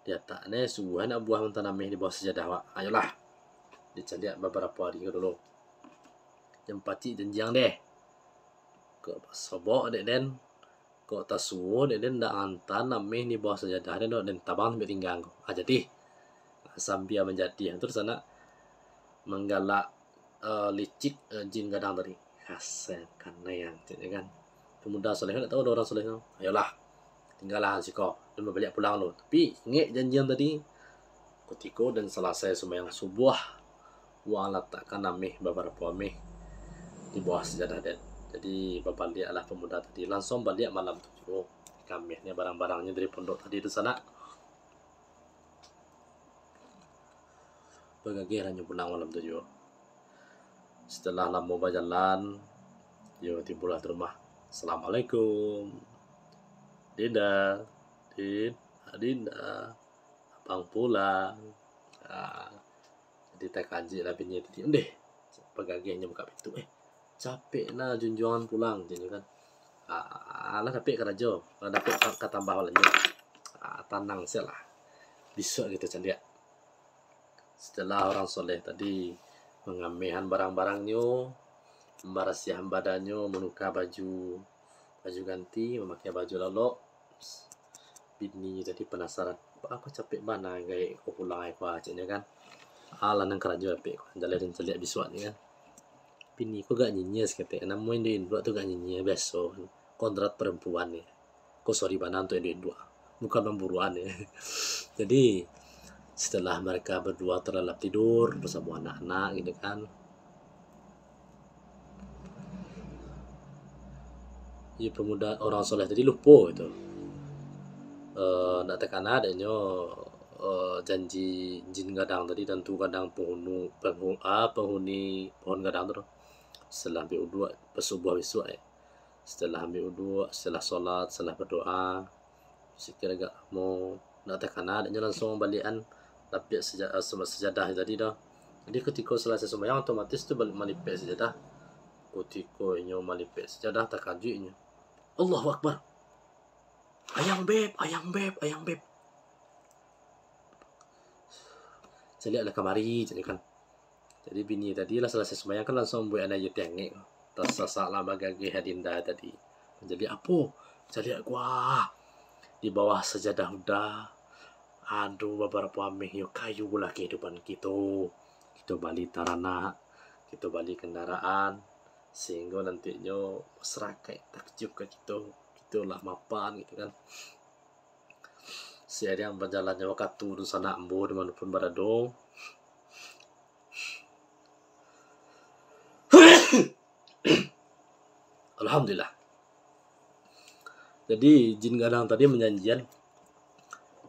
diatak ne subuah anak buah mantanameh di bawah sajadah wak. Ayolah, dicaliak babarapo ari ko dulu. Jan pacik janjiang deh. Kok basobok dek den, kok tasuo dek den, ndak antan ameh di bawah sajadah den, den tabang tampek tingga ko. Ah, jadi, ah, sambia manjadi tu sanak manggalak, eh, licik, eh, jin gadang tadi. Asa kanai ang, ceknyo kan. Pemuda soleh kan, ndak tahu ado urang soleh tu. Ayolah, tinggalah siko, den babaliak pulang lu. Tapi, ingek janjian tadi, kutiko den salasai sumbayang subuah, wak latakkan ameh, babarapo ameh di bawah sajadah den. Jadi, babaliaklah pemuda tadi. Lansuang baliak malam tu juo. Ka ameh nyo barang-barangnyo dari pondok tadi tu sanak. Bagageh lah nyo pulang malam tu juo. Setelah lamo bajalan, yo tibolah di rumah. "Assalamualaikum. Dinda, Din, ah, Dinda, abang pulang." Ah, jadi takajik lah bini tadi. "Ondeh, bagageh nyo buka pintu. Eh, capek nah junjuangan pulang," ceknyo kan. Ah, lah dapek karajo, lah dapek ka-, katambah balanjo. Ah, tanang se lah. Bisuak kito caliak. Setelah urang soleh tadi mangamehan barang-barangnyo, mambarasiahan badannyo, manuka baju, baju ganti, mamakai baju lalok, bini tadi panasaran, "Baa ko capek bana gaek ko pulang ai ko ah," ceknyo kan. "Alah, nan karajo dapek ko, jaleh den caliak bisuak ni kan." Bini ko agak nyinyia saketek, namo induak-induak tu agak nyinyia, biaso kan. Kodrat perempuan ni. Ko sorry bana untuak induak-induak. Bukan mamburuakan ni. Jadi, setelah mereka berdua terlelap tidur bersama anak-anak gitu kan. Iyo, pemuda urang soleh tadi lupo gitu. Eh, ndak takana dek nyo, eh, janji jin gadang tadi, hantu gadang penghuni, penghu-, ah, penghuni pohon gadang tu doh. Setelah ambiak uduak, pasubuah bisuak, eh. Setelah ambiak uduak, setelah solat, setelah badoa, zikir agak lamo, ndak takana dek nyo lansuang mambaliakan lapiak saja-, eh, sumba-, sajadah tadi doh. Jadi, kutiko salasai sumbayang, otomatis tu baliak malipek sajadah. Kutiko inyo malipek sajadah, takajuik inyo. "Allahu Akbar! Ayang Beb, Ayang Beb, Ayang Beb. Caliaklah kamari," ceknyo kan. Jadi, bini tadi lah salasai sumbayang kan, lansuang mambuek aia teh angek. Tasasaklah bagageh Adinda tadi. Jadi, "Apo? Caliak ko ah. Di bawah sajadah Uda, ado babarapo ameh yo kayu lah kehidupan kito. Kito bali taranak, kito bali kandaraan, sahinggo nantinyo masarakaik takjub ka kito. Itulah mapan gitu kan. Seiring bajalannyo wakatu, dunsanak ambo dimanapun barado. Alhamdulillah. Jadi, jin gadang tadi manjanjian,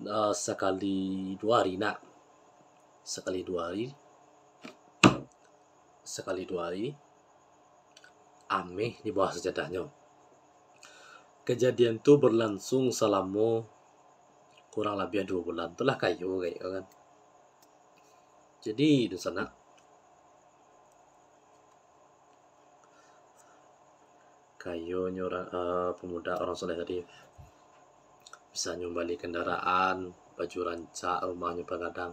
eh, sakali duo ari nak. Sakali duo ari. Sakali duo ari. Ameh di bawah sajadahnyo. Kajadian tu berlangsung salamo kurang labiah duo bulan. Tu lah kayo, kayo kan. Jadi, dunsanak, kayonyo ra-, eh, pamuda urang soleh tadi, bisa nyo mambali kandaraan, baju rancak, rumahnyo bagadang.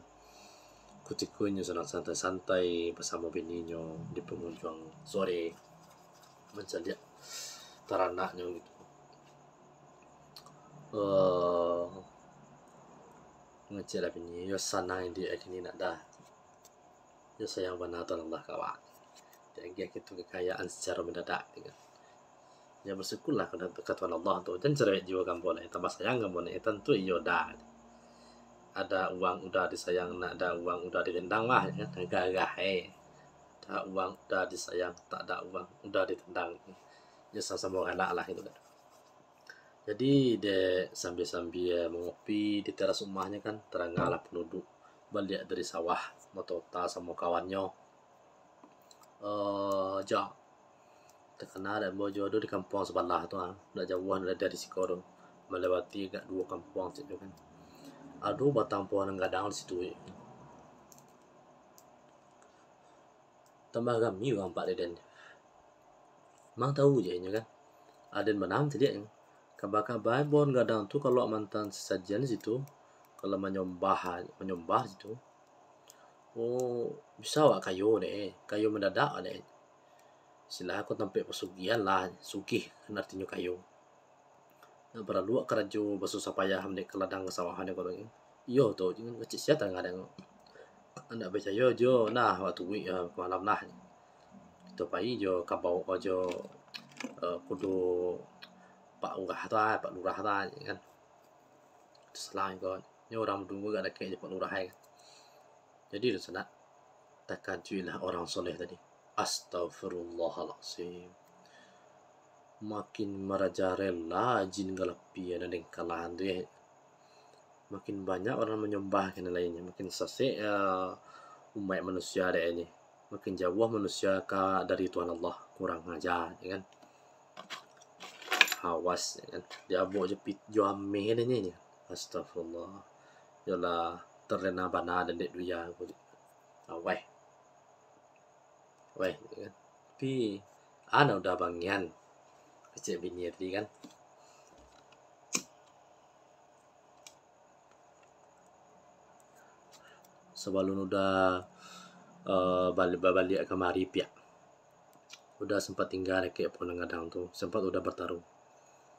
Kutiko inyo sadang santai-santai basamo bininyo di pangujuang sore, mancaliak taranaknyo gitu. Eh, ngecek lah bini, yo sanang indik kini nak dah. Yo sayang bana Tuhan Allah ka awak. Diagiah kito kakayaan sacaro mandadak, gitu. Yo basyukurlah ka, ka Tuhan Allah tu. Jan carewek jiwa ka ambo lai, tambah sayang ka ambo ni, tantu iyo dah. Ada uang udah disayang, nak ada uang udah ditendang lah, ya. Gagah, eh. Ada uang udah disayang, tak ada uang udah ditendang. Yo samo-samo galak lah gitu kan. Jadi, dek sambia-sambia mangopi di teras rumahnyo kan, tarangalah panduduak baliak dari sawah, Matota samo kawannyo. Eh, ja, takana dek ambo jo tu di kampuang sabalah tu, ah, ndak jauah dari, dari siko tu, malewati agak duo kampuang situ kan. Ado batang pohon gadang di situ. Tambah rami urang pak dek den. Mang tahu je inyo kan. Aden bana caliak. Kaba-kaba pohon gadang tu kalau mantan sasajian situ, kalau manyombah, manyombah situ. Oh, bisa awak kayo dek, kayo mandadak dek. Istilah ko tampek pasugihan lah, sugih kan artinyo kayo. Ndak paralu awak karajo basusah payah mandek ka ladang ka sawahan ko tu. Iyo tu, jangan kecek sia tangah dek. Ndak picayo jo, nah, waktu wik, eh, malam nah. Kito pai jo kabau ko jo, eh, kudo Pak Lurah tu, ah, Pak Lurah tu, ah, kan. Itu salah ko. Nyo urang Bedungo agak dakek jo Pak Lurah, kan. Jadi, dunsanak, takajuiklah urang soleh tadi. Astagfirullahalazim. Makin marajalela jin galapi nan dengkalan tu, eh. Makin banyak urang manyambah ka nan lainnyo, makin sasek, eh, umaik manusia dek ini. Makin jauah manusia ka dari Tuhan Allah, kurang aja, ya kan. Awas, ya kan. Diabok jo pit-, jo ameh dek ini. Astagfirullah. Yolah, terlena bana dek dunia ko. Aweh. Weh, ya kan. Tapi, ana udah bangian. Kecek bini tadi kan. Sabalun udah, eh, bali-, babaliak kamari piak. Udah sempat tingga dakek pohon gadang tu. Sempat udah bertarung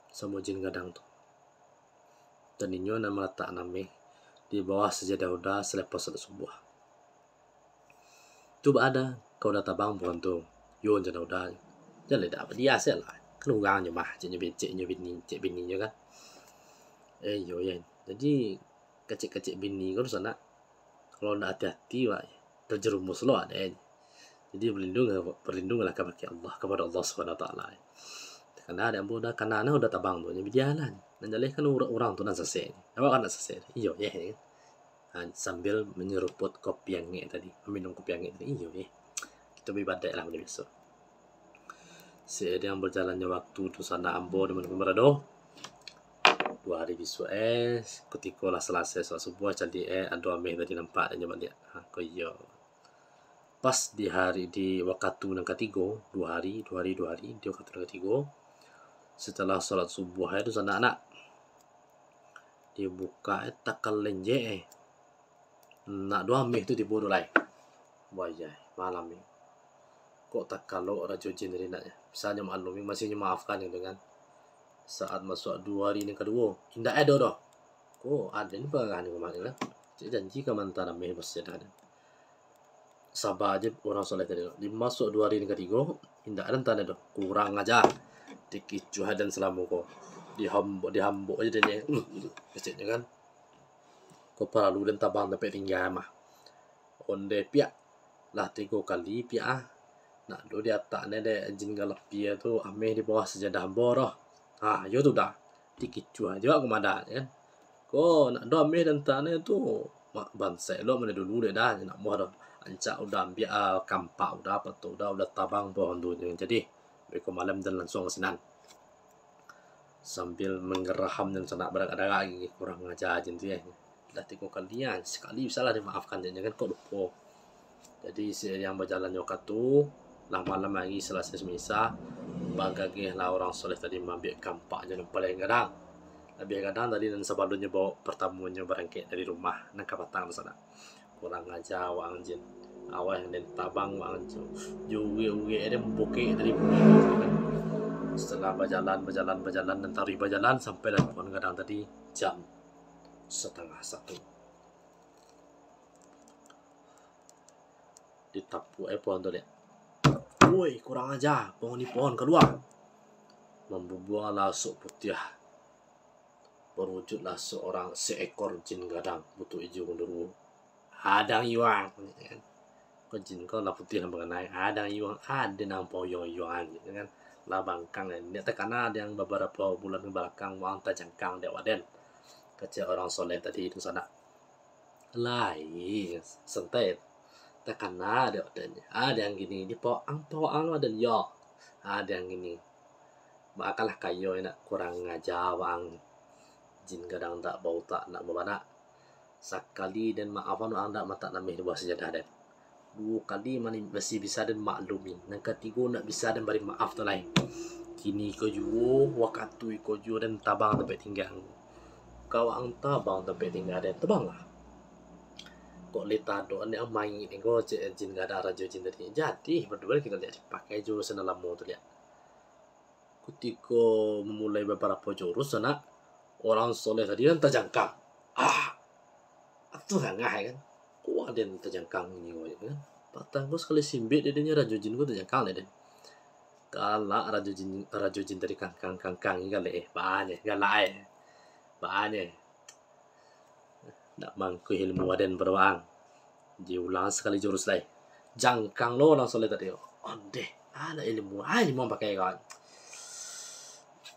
samo jin gadang tu. Dan inyo nan malatak ameh di bawah sajadah uda salepas salat subuah. Tu baa da, ka uda tabang pohon tu. Yo, jan uda. Jan lai dak badiah se lah. Kan urang nyo mah, cek nyo, cek nyo bini, cek bini nyo kan. Eh, iyo, yo. Jadi, kecek-kecek bini ko, dunsanak, kalau ndak ati-ati, wak, terjerumus lo ado. Jadi, berlindung, berlindunglah kabake Allah, kapado Allah Subhanahu Wa Taala. Karano ado ambo uda, karano uda tabang tu, jadi bialah. Nan jaleh kan urang, urang tu nan sasek. Awak kan ndak sasek. Iyo, yo, kan. Ha, sambil manyeruput kopi angek tadi, maminum kopi angek tadi. Iyo, eh. Kito baibadaik lah macam biaso. Seiring bajalannyo waktu, dunsanak ambo di mano pun barado, duo hari bisuak, eh, kutiko lah salasai salat subuah, caliak, eh, ado ameh tadi nampak dek nyo baliak. Ha, ko iyo. Pas di hari, di wakatu nan katigo, duo hari, duo hari, duo hari, di wakatu nan katigo, setelah salat subuah, eh, dunsanak, dibukak, eh, takal lenjek, eh. Nak duo ameh tu tibo tu lai. Wayah, malam ni. Kok takalok rajo jin tadi nak, bisa nyo maklum, masih nyo maafkan gitu kan. Saat masuak duo hari nan kaduo, indak ado doh. Ko, ado ni parah ni kamarin lah. Cek janji ka mantan ameh basajadah ni. Saba aja urang soleh tadi tu. Di masuak duo hari nan katigo, indak ado nan tando doh. Kurang aja. Dikicuah dan salamo ko. Dihambok, dihambok aja dek nyo. Uh, keceknyo kan. Ko paralu den tabang tampek tingga mah. Onde piak. Lah tigo kali piak ah. Nak do diatak ne dek jin galapia tu ameh di bawah sajadah ambo doh. Ha, yo tu dah. Dikicuah juo kumadan kan. Ko nak do ameh dan tane tu, mak bansaik lo mano dulu dek dah, nak muah doh. Ancak udah ambiak, ah, kampak udah, apo tu udah, udah tabang pohon tu. Jadi, beko malam dan langsuang ka sinan. Sambil manggeraham dan sanak baragak-ragak lagi, kurang aja jin tu, eh. Lah tigo kali, ah, sakali bisa lah dimaafkan, jangan kok lupo. Jadi, seiring bajalannyo wakatu, lah malam hari, salasai misa, bagagehlah urang soleh tadi maambiak kampak jo nan paliang gadang. Labiah gadang tadi nan sabalunnyo baok partamonyo barangkek dari rumah, nan ka patang tu sanak. Kurang aja waang jin. Awak nan den tabang waang jin. Jo urek-urek den bukek dari bumi tu kan. Setelah bajalan, bajalan, bajalan, dan taruih bajalan, sampailah pohon gadang tadi jam satangah satu. Ditapuak ai pohon tu, liak. "Woi, kurang aja, pohon ni pohon, kalua!" Mambubuanglah asok putiah. Barujuklah seorang, seekor jin gadang, butuak ijo genderuwo. "Adang iwang!" Ko jin ko lah putiah lah baganai. "Adang iwang, ado nan pauyuang-uyuangan," gitu kan. Lah bangkang, eh. Ndak takana dek ang babarapo bulan ka balakang, waang tajangkang dek waden. Kecek urang soleh tadi tu sanak. Lai, santai. Takana dek waden. Ado nan kini, di paok ang, paok ang waden, yo. Ado nan kini. Baa kalah kayo nak kurang aja waang. Jin gadang dak bautak nak babanak. Sakali den maafan waang dak matak nameh di bawah sajadah den. Duo kali mani-, masih bisa den maklumi. Nan katigo ndak bisa den bari maaf tu lai. Kini ko juo, wakatu iko juo den tabang tampek tingga. Ka waang tabang tampek tingga den, tabanglah. Kok lai tadok ni amai ni ko, cek jin gadang rajo jin tadi. Jadi, baduo kito liak dipakai jo sinan lamo tu liak. Kutiko mamulai babarapo jurus, sanak, urang soleh tadi nan tajangkang. Ah, atu sangah, kan. Kuwaden tajangkang ni, kan. Patang ko sakali simbek dek dinyo rajo jin ko tajangkang dek den. Galak rajo jin, rajo jin tadi kangkang-kangkang ni galak, eh. Banyak, galak, eh. Banyak. Nak mangkuih ilmu waden pado waang. Diulang sakali jurus lai. Jangkang lo urang soleh tadi. Ondeh, alah ilmu, ah, ilmu ang pakai ko.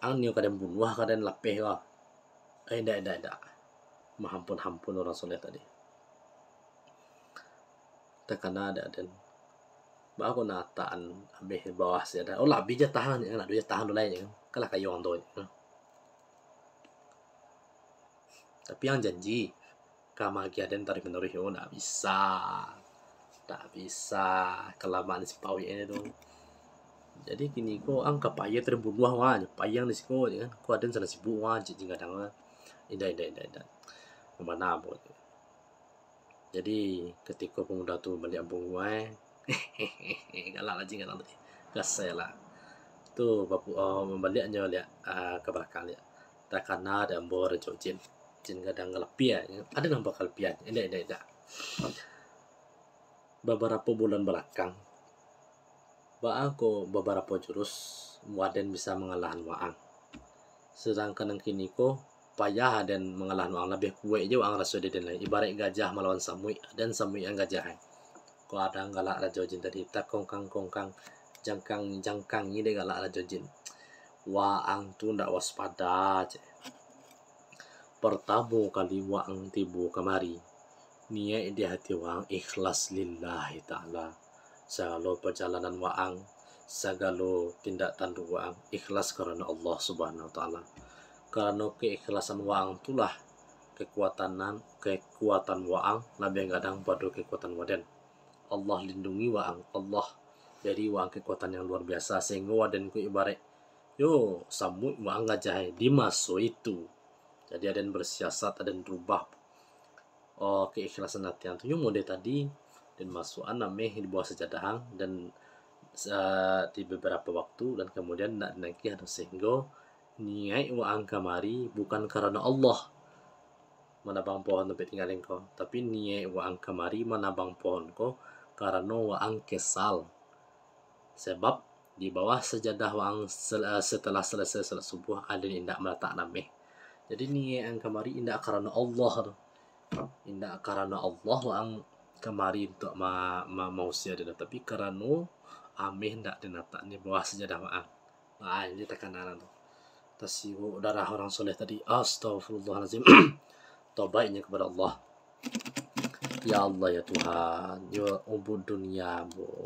Ang nio ka den bunuah, ka den lapeh ko. Eh, indak, indak, indak. Mahampun-hampun urang soleh tadi. Takana dek den. Baa ko nak tahan abih bawah sajadah. Oh, labiah jatah ang, nak duo jatah ang tu lai, kan. Kalah kayo ang tu, kan. Tapi ang janji, ka magiah den taruih manuruih, oh, ndak bisa. Ndak bisa, kalamaan si pawik ini tu. Jadi, kini ko ang ka payah taruih bunuah, wah, payah di siko, kan. Ko aden salah sibuk, wah, cek jin gadang, wah. Indak, indak, indak, indak. Yang mana, boh. Jadi, katiko pamuda tu baliak bunguah, eh, galak lah jin gadang tadi. Gasai lah. Tu, bapu-, oh, mambaliaknyo liak, ah, ka balakang liak. Takana dek ambo rajo jin. Jin gadang kalapian. Ado nambah kalapian. Indak, indak, indak. Babarapo bulan balakang, baa ko babarapo jurus, waden bisa mangalahan waang. Sadangkan nan kini ko, payah den mangalahan waang, labiah kuaik jo waang raso dek den lai. Ibaraik gajah malawan samuik, den samuik ang gajah ai. Ko aden galak rajo jin tadi, takongkang-kongkang, jangkang-jangkang ni dek galak rajo jin. Waang tu ndak waspada, cek. Partamo kali waang tibo kamari, niaik di hati waang ikhlas lillahi ta'ala. Sagalo pajalanan waang, sagalo tindak tanduk waang ikhlas karano Allah Subhanahu wa Ta'ala. Karano keikhlasan waang tu lah kekuatanan, kekuatan waang labiah gadang pado kekuatan waden. Allah lindungi waang, Allah bari waang kekuatan yang luar biasa, sahinggo waden ko ibaraik yo samuik waang gajah, eh, di maso itu. Jadi, aden bersiasat, aden rubah, oh, keikhlasan ati ang tu. Nyo model tadi, den masuakan ameh di bawah sajadah ang, dan, eh, di babarapo waktu, dan kamudian nak den agiah tu, sahinggo niaik waang kamari bukan karano Allah manabang pohon tampek tingga den ko, tapi niaik waang kamari manabang pohon ko karano waang kesal. Sabab Di bawah sajadah waang sel-, eh, setelah selesai salat subuh, alun indak malatak ameh. Jadi niaik ang kamari indak karano Allah tu. Indak karano Allah waang kamari untuak ma-, ma-, mausia dia, tapi karano ameh indak dinatak di bawah sajadah waang. Ah, ini takana tu. Tasiwok darah orang soleh tadi. Astagfirullahalazim. Tobaiknya kepada Allah. Ya Allah, ya Tuhan, yo ubuik dunia, Bu.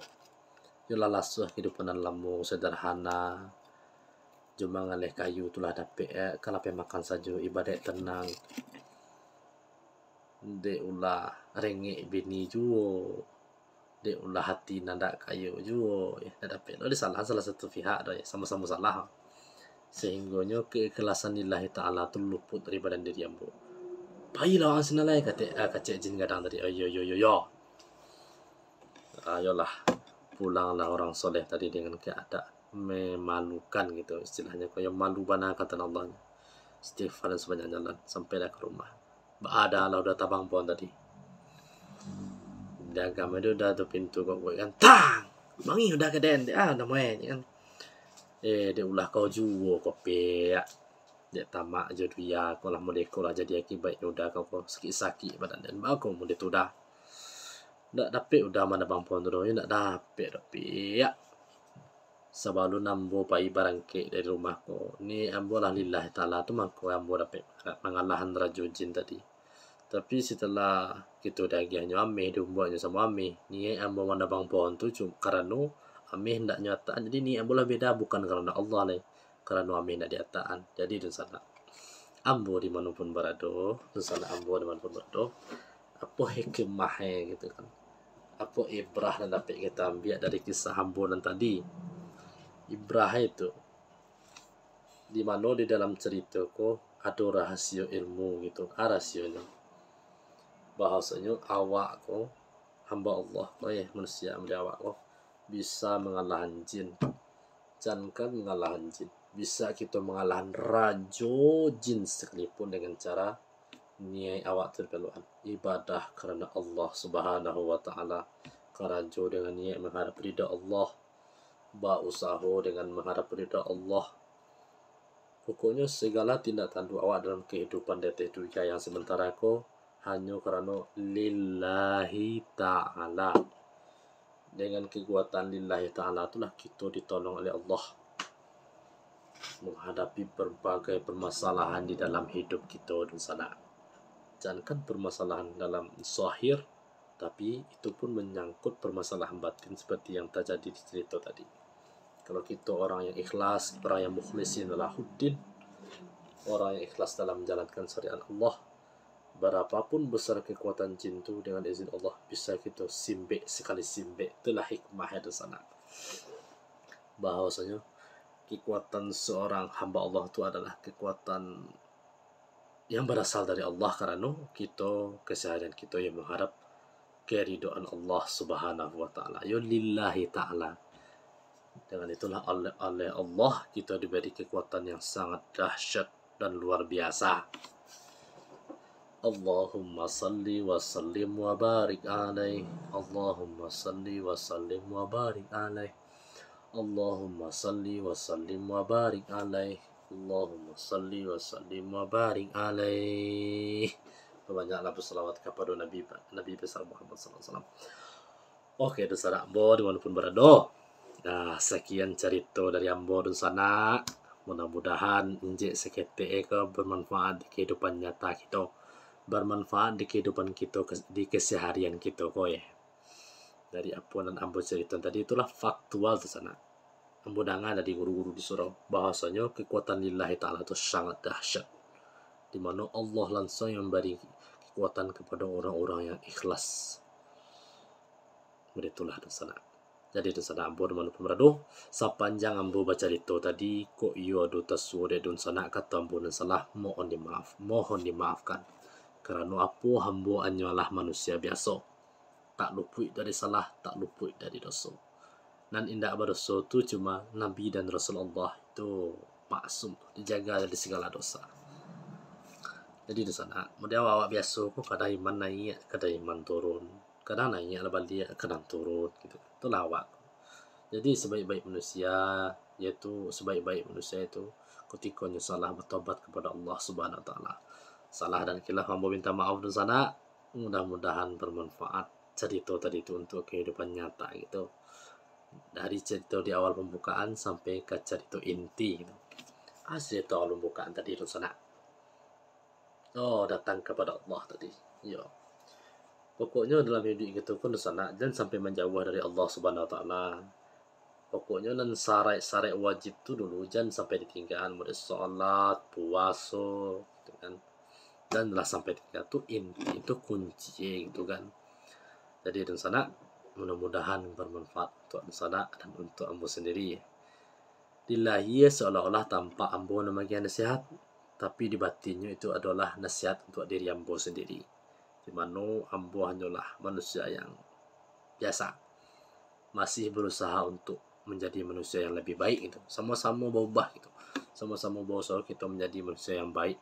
Yo lah lasuah kehidupan nan lamo, sederhana. Jo mangaleh kayu tu lah dapek, eh, ka lapeh makan sajo, ibadaik tenang. Dek ulah rengek bini juo, dek ulah hati nan dak kayo juo, eh, dak dapek lo disalahan salah satu pihak doh, eh, samo-samo salah. Sehinggonyo keikhlasan lillahi ta'ala tu luput dari badan diri ambo. Pailah ang sinan lai, katek, ah, kecek jin gadang tadi. Oh, yo, yo, yo, yo. Ayolah, pulanglah orang soleh tadi dengan keadaan memalukan gitu, istilahnyo, koyo malu bana ka tanah Allah. Istighfar sabanyak jalan, sampai dah ka rumah. Baa dah lah udah tabang pohon tadi. Diagamnyo udah tu pintu kok buek kan. Tang! Mangih udah ka den, dek ah, namuah kan. Eh, dek ulah kau juo kopiak. Dek tamak jo dunia, kau lah modeko lah jadi akibatnyo udah kau ko sakik-sakik badan den. Baa kau model tu dah. Ndak dapek udah manabang pohon tu doh, yo ndak dapek, dapek. Sabalun ambo pai barangkek dari rumah ko, niaik ambo lah lillahi ta'ala tu mangko ambo dapek mangalahan rajo jin tadi. Tapi setelah kito diagiahnyo ameh, diumbuaknyo samo ameh, niaik ambo manabang pohon tu cuma karano ameh hendaknyo ataan, jadi niaik ambo lah beda, bukan karano Allah lai, karano ameh ndak diataan. Jadi dunsanak, ambo di mano pun barado, dunsanak ambo di mano pun barado, apo hikmah e gitu kan? Apo ibrah nan dapek kita ambiak dari kisah ambo nan tadi? Ibrah e tu, di mano di dalam carito ko ado rahasio ilmu gitu. Ah, rahasionyo, bahwasonyo awak ko, hamba Allah ko, eh, manusia model awak ko, bisa mangalahan jin. Jankan mangalahan jin, bisa kito mangalahan rajo jin sekalipun dengan cara niaik awak tu dipaluakan. Ibadah karano Allah Subhanahu wa Ta'ala, karajo dengan niaik mangharap ridha Allah, bausaho dengan mangharap ridha Allah. Pokoknyo, segala tindak tanduk awak dalam kehidupan di ateh dunia yang sementara ko hanyo karano lillahi ta'ala. Dengan kekuatan lillahi ta'ala tu lah kito ditolong oleh Allah menghadapi berbagai permasalahan di dalam hidup kito, dunsanak. Jankan permasalahan dalam zahir, tapi itu pun menyangkut permasalahan batin seperti yang terjadi di cerita tadi. Kalau kito orang yang ikhlas, orang yang mukhlisin lahuddin, orang yang ikhlas dalam menjalankan syariat Allah, berapapun besar kekuatan jin tu, dengan izin Allah bisa kito simbek sekali simbek. Itulah hikmah itu, sanak. Bahwasanya kekuatan seorang hamba Allah tu adalah kekuatan yang berasal dari Allah, karano kito, keseharian kito yang mengharap keridhaan Allah Subhanahu wa Ta'ala. Yo lillahi ta'ala. Dengan itulah oleh, oleh Allah kito diberi kekuatan yang sangat dahsyat dan luar biasa. Allahumma salli wa sallim wa barik alaih. Allahumma salli wa sallim wa barik alaih. Allahumma salli wa sallim wa barik alaih. Allahumma salli wa sallim wa barik alaih. Perbanyaklah bersalawat kepada Nabi, Nabi besar Muhammad sallallahu alaihi wasallam. Oke, dunsanak ambo di mano pun barado. Nah, sakian carito dari ambo, dunsanak. Mudah-mudahan injek saketek e ko bermanfaat di kehidupan nyata kito, bermanfaat di kehidupan kito, kes-, di keseharian kito ko, eh. Dari apo nan ambo carito tadi, itulah faktual, dunsanak. Ambo danga dari guru-guru di surau, bahwasanyo kekuatan lillahi ta'ala tu sangat dahsyat, di mano Allah langsung yang memberi kekuatan kepada orang-orang yang ikhlas. Begitulah, dunsanak. Jadi, dunsanak ambo di mano pun barado, sapanjang ambo bacarito tadi, kok iyo ado tasuo dek dunsanak, kato ambo nan salah, mohon dimaaf, mohon dimaafkan. Karano apo, ambo hanyolah manusia biaso, tak lupuik dari salah, tak lupuik dari doso. Nan indak badoso tu cuma Nabi dan Rasul Allah, itu maksum, dijaga dari segala dosa. Jadi, dunsanak, model awak biaso ko, kadang iman naiak, kadang iman turun, kadang naiak lah baliak, kadang turun, gitu. Itulah awak. Jadi, sebaik-baik manusia, yaitu sebaik-baik manusia itu ketika nyo salah, batobat kepada Allah Subhanahu Wa Taala. Salah dan khilaf ambo minta maaf dunsanak. Mudah-mudahan bermanfaat cerita tadi tu untuk kehidupan nyata gitu. Dari cerita di awal pembukaan sampai ke cerita inti gitu. Ah, cerita awal pembukaan tadi dunsanak. Oh, datang kepada Allah tadi. Yo. Pokoknyo dalam hiduik kito pun dunsanak, jan sampai manjauah dari Allah Subhanahu Wa Taala. Pokoknyo nan saraik-saraik wajib tu dulu jan sampai ditinggaan, mulai salat, puaso, gitu kan. Jan lah sampai tingga tu, inti tu kunci gitu kan. Jadi dunsanak, mudah-mudahan bermanfaat untuk dunsanak dan untuk ambo sendiri. Di lahia seolah-olah tampak ambo nan magiah nasihat, tapi di batinnyo itu adolah nasihat untuk diri ambo sandiri, di mano ambo hanyolah manusia yang biasa, masih berusaha untuk menjadi manusia yang lebih baik gitu. Samo-samo baubah gitu. Samo-samo bausaha kito menjadi manusia yang baik,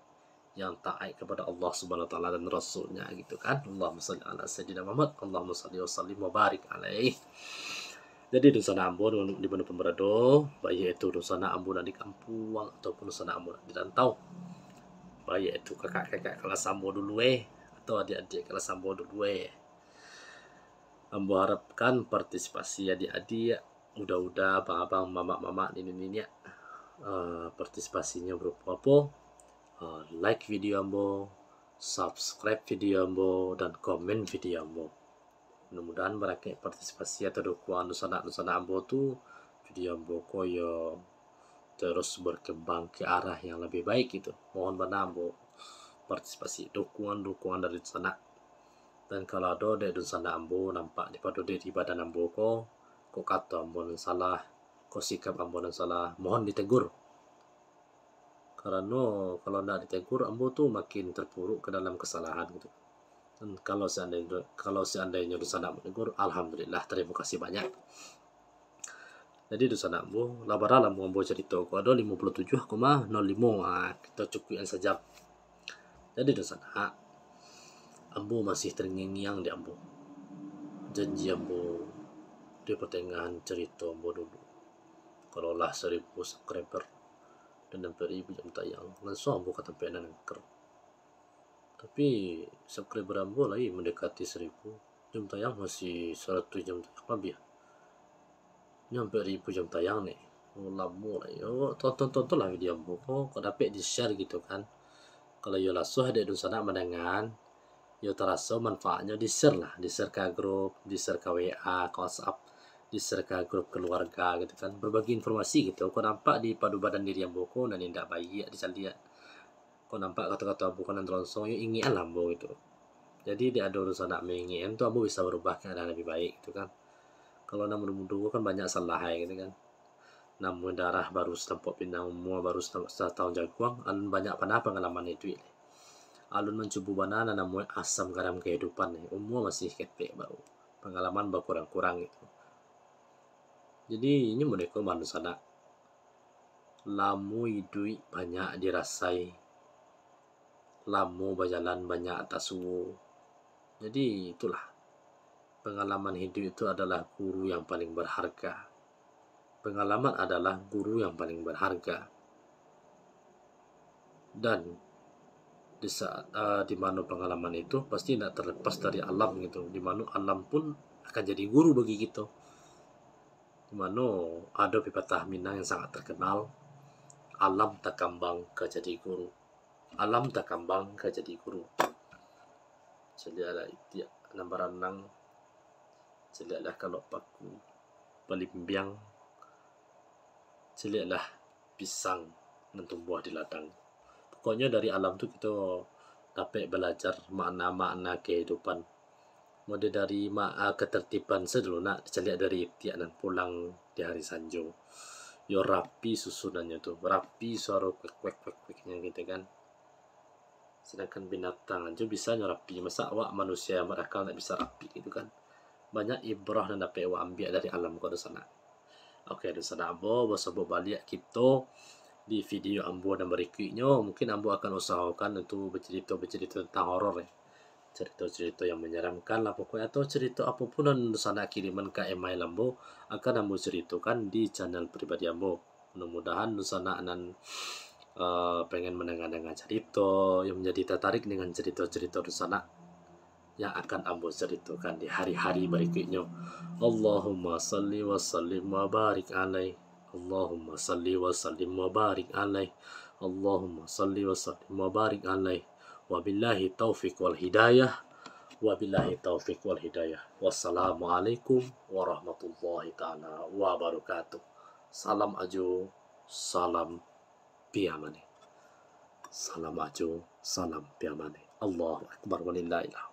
yang taat kepada Allah Subhanahu Wa Taala dan Rasul-Nya gitu kan. Allahumma shalli ala Sayyidina Muhammad, Allahumma shalli wa sallim wa barik alaih. Jadi, dunsanak ambo di mana pun barado, baiak itu dunsanak ambo nan di kampuang ataupun dunsanak ambo nan di rantau, baiak itu kakak-kakak kelas ambo dulu eh, atau adik-adik kelas ambo dulu eh, ambo harapkan partisipasi adik-adik, uda-uda, abang-abang, mamak-mamak, niniak-niniak, eh, partisipasinyo berupa apo? Eh, like video ambo, subscribe video ambo, dan komen video ambo. Mudah-mudahan barakaik partisipasi atau dukungan dunsanak-dunsanak ambo tu, video ambo ko yo terus berkembang ke arah yang lebih baik gitu. Mohon bana ambo partisipasi, dukungan-dukungan dari dunsanak. Dan kalau ado dek dunsanak ambo nampak dipado diri badan ambo ko, kok kato ambo nan salah, kok sikap ambo nan salah, mohon ditegur. Karano kalau ndak ditegur, ambo tu makin terpuruk ke dalam kesalahan gitu. Dan kalau seandainyo, kalau seandainyo dunsanak menegur, alhamdulillah, terima kasih banyak. Jadi dunsanak ambo, lah bara lamo ambo carito ko, ado limo puluah tujuah koma nol limo, ah, kito cukuikan sajam. Jadi dunsanak, ambo masih terngiang-ngiang di ambo janji ambo di pertengahan carito ambo dulu. Kalau lah saribu subscriber dan ampek ribu jam tayang, langsung ambo ka tampek nan angker. Tapi subscriber ambo lai mendekati saribu, jam tayang masih saratuih jam tayang labiah. Nyo ampek ribu jam tayang ni. Oh, lamo lai. Yo, tonton-tontonlah video ambo ko, kok dapek di-share gitu kan. Kalau yo lasuah dek dunsanak mandangaan, yo taraso manfaatnyo, di-share lah, di-share ka grup, di-share ka W A, ka WhatsApp, di-share ka grup keluarga gitu kan. Berbagi informasi gitu. Kok nampak di padu badan diri ambo ko nan indak baiak dicaliak, kok nampak kato-kato ambo ko nan taronsong, yo ingekan lah ambo gitu. Jadi, dek ado dunsanak maingekan tu, ambo bisa barubah keadaan labiah baik gitu kan. Kalau nan mudo-mudo ko kan banyak salah ai gitu kan. Namuah darah baru satampok pinang, umua baru sata-, satahun jaguang, alun banyak bana pangalaman iduik lai. Alun mancubo bana nan namuah asam garam kehidupan lai. Umua masih ketek baru. Pangalaman bakurang-kurang gitu. Jadi, inyo model ko dunsanak. Lamo iduik banyak dirasai, lamo bajalan banyak tasuo. Jadi, itulah, pengalaman hidup itu adalah guru yang paling berharga. Pengalaman adalah guru yang paling berharga. Dan di saat, ah, di mano pengalaman itu pasti indak terlepas dari alam gitu. Di mano alam pun akan jadi guru bagi kito. Di mano ado pepatah Minang yang sangat terkenal, "Alam takambang ka jadi guru." Alam takambang ka jadi guru. Caliaklah itiak nan baranang, caliaklah kalok paku balimbiang, caliaklah pisang nan tumbuah di ladang. Pokoknyo dari alam tu kito dapek balajar makna-makna kehidupan. Model dari ma-, ah, ketertiban sadulu nak dicaliak dari itiak nan pulang di hari sanjo. Yo rapi susunannyo tu, rapi suaro kuek, kuek, kuek, kueknyo gitu kan. Sedangkan binatang ajo bisanyo rapi, masa awak manusia yang berakal ndak bisa rapi gitu kan. Banyak ibrah nan dapek awak ambiak dari alam ko dunsanak. Oke, dunsanak ambo, basobok baliak kito di video ambo nan barikuiknyo. Mungkin ambo akan usahokan untuk bacarito-bacarito tentang horor, eh. carito-carito yang manyaramkan lah pokoknyo, atau carito apo pun nan dunsanak kiriman ka email ambo, akan ambo caritokan di channel pribadi ambo. Mudah-mudahan dunsanak nan, eh, pengen mandanga-danga carito, yang manjadi tatarik dengan carito-carito dunsanak yang akan ambo caritokan di hari-hari barikuiknyo. Allahumma salli wa sallim wa barik alaih. Allahumma salli wa sallim wa barik alaih. Allahumma salli wa sallim wa barik alaih. Wabillahi taufik wal hidayah. Wabillahi taufik wal hidayah. Wassalamualaikum warahmatullahi taala wabarakatuh. Salam Ajo, salam Piamane. Salam Ajo, salam Piamane. Allahu Akbar, walillahil hamd.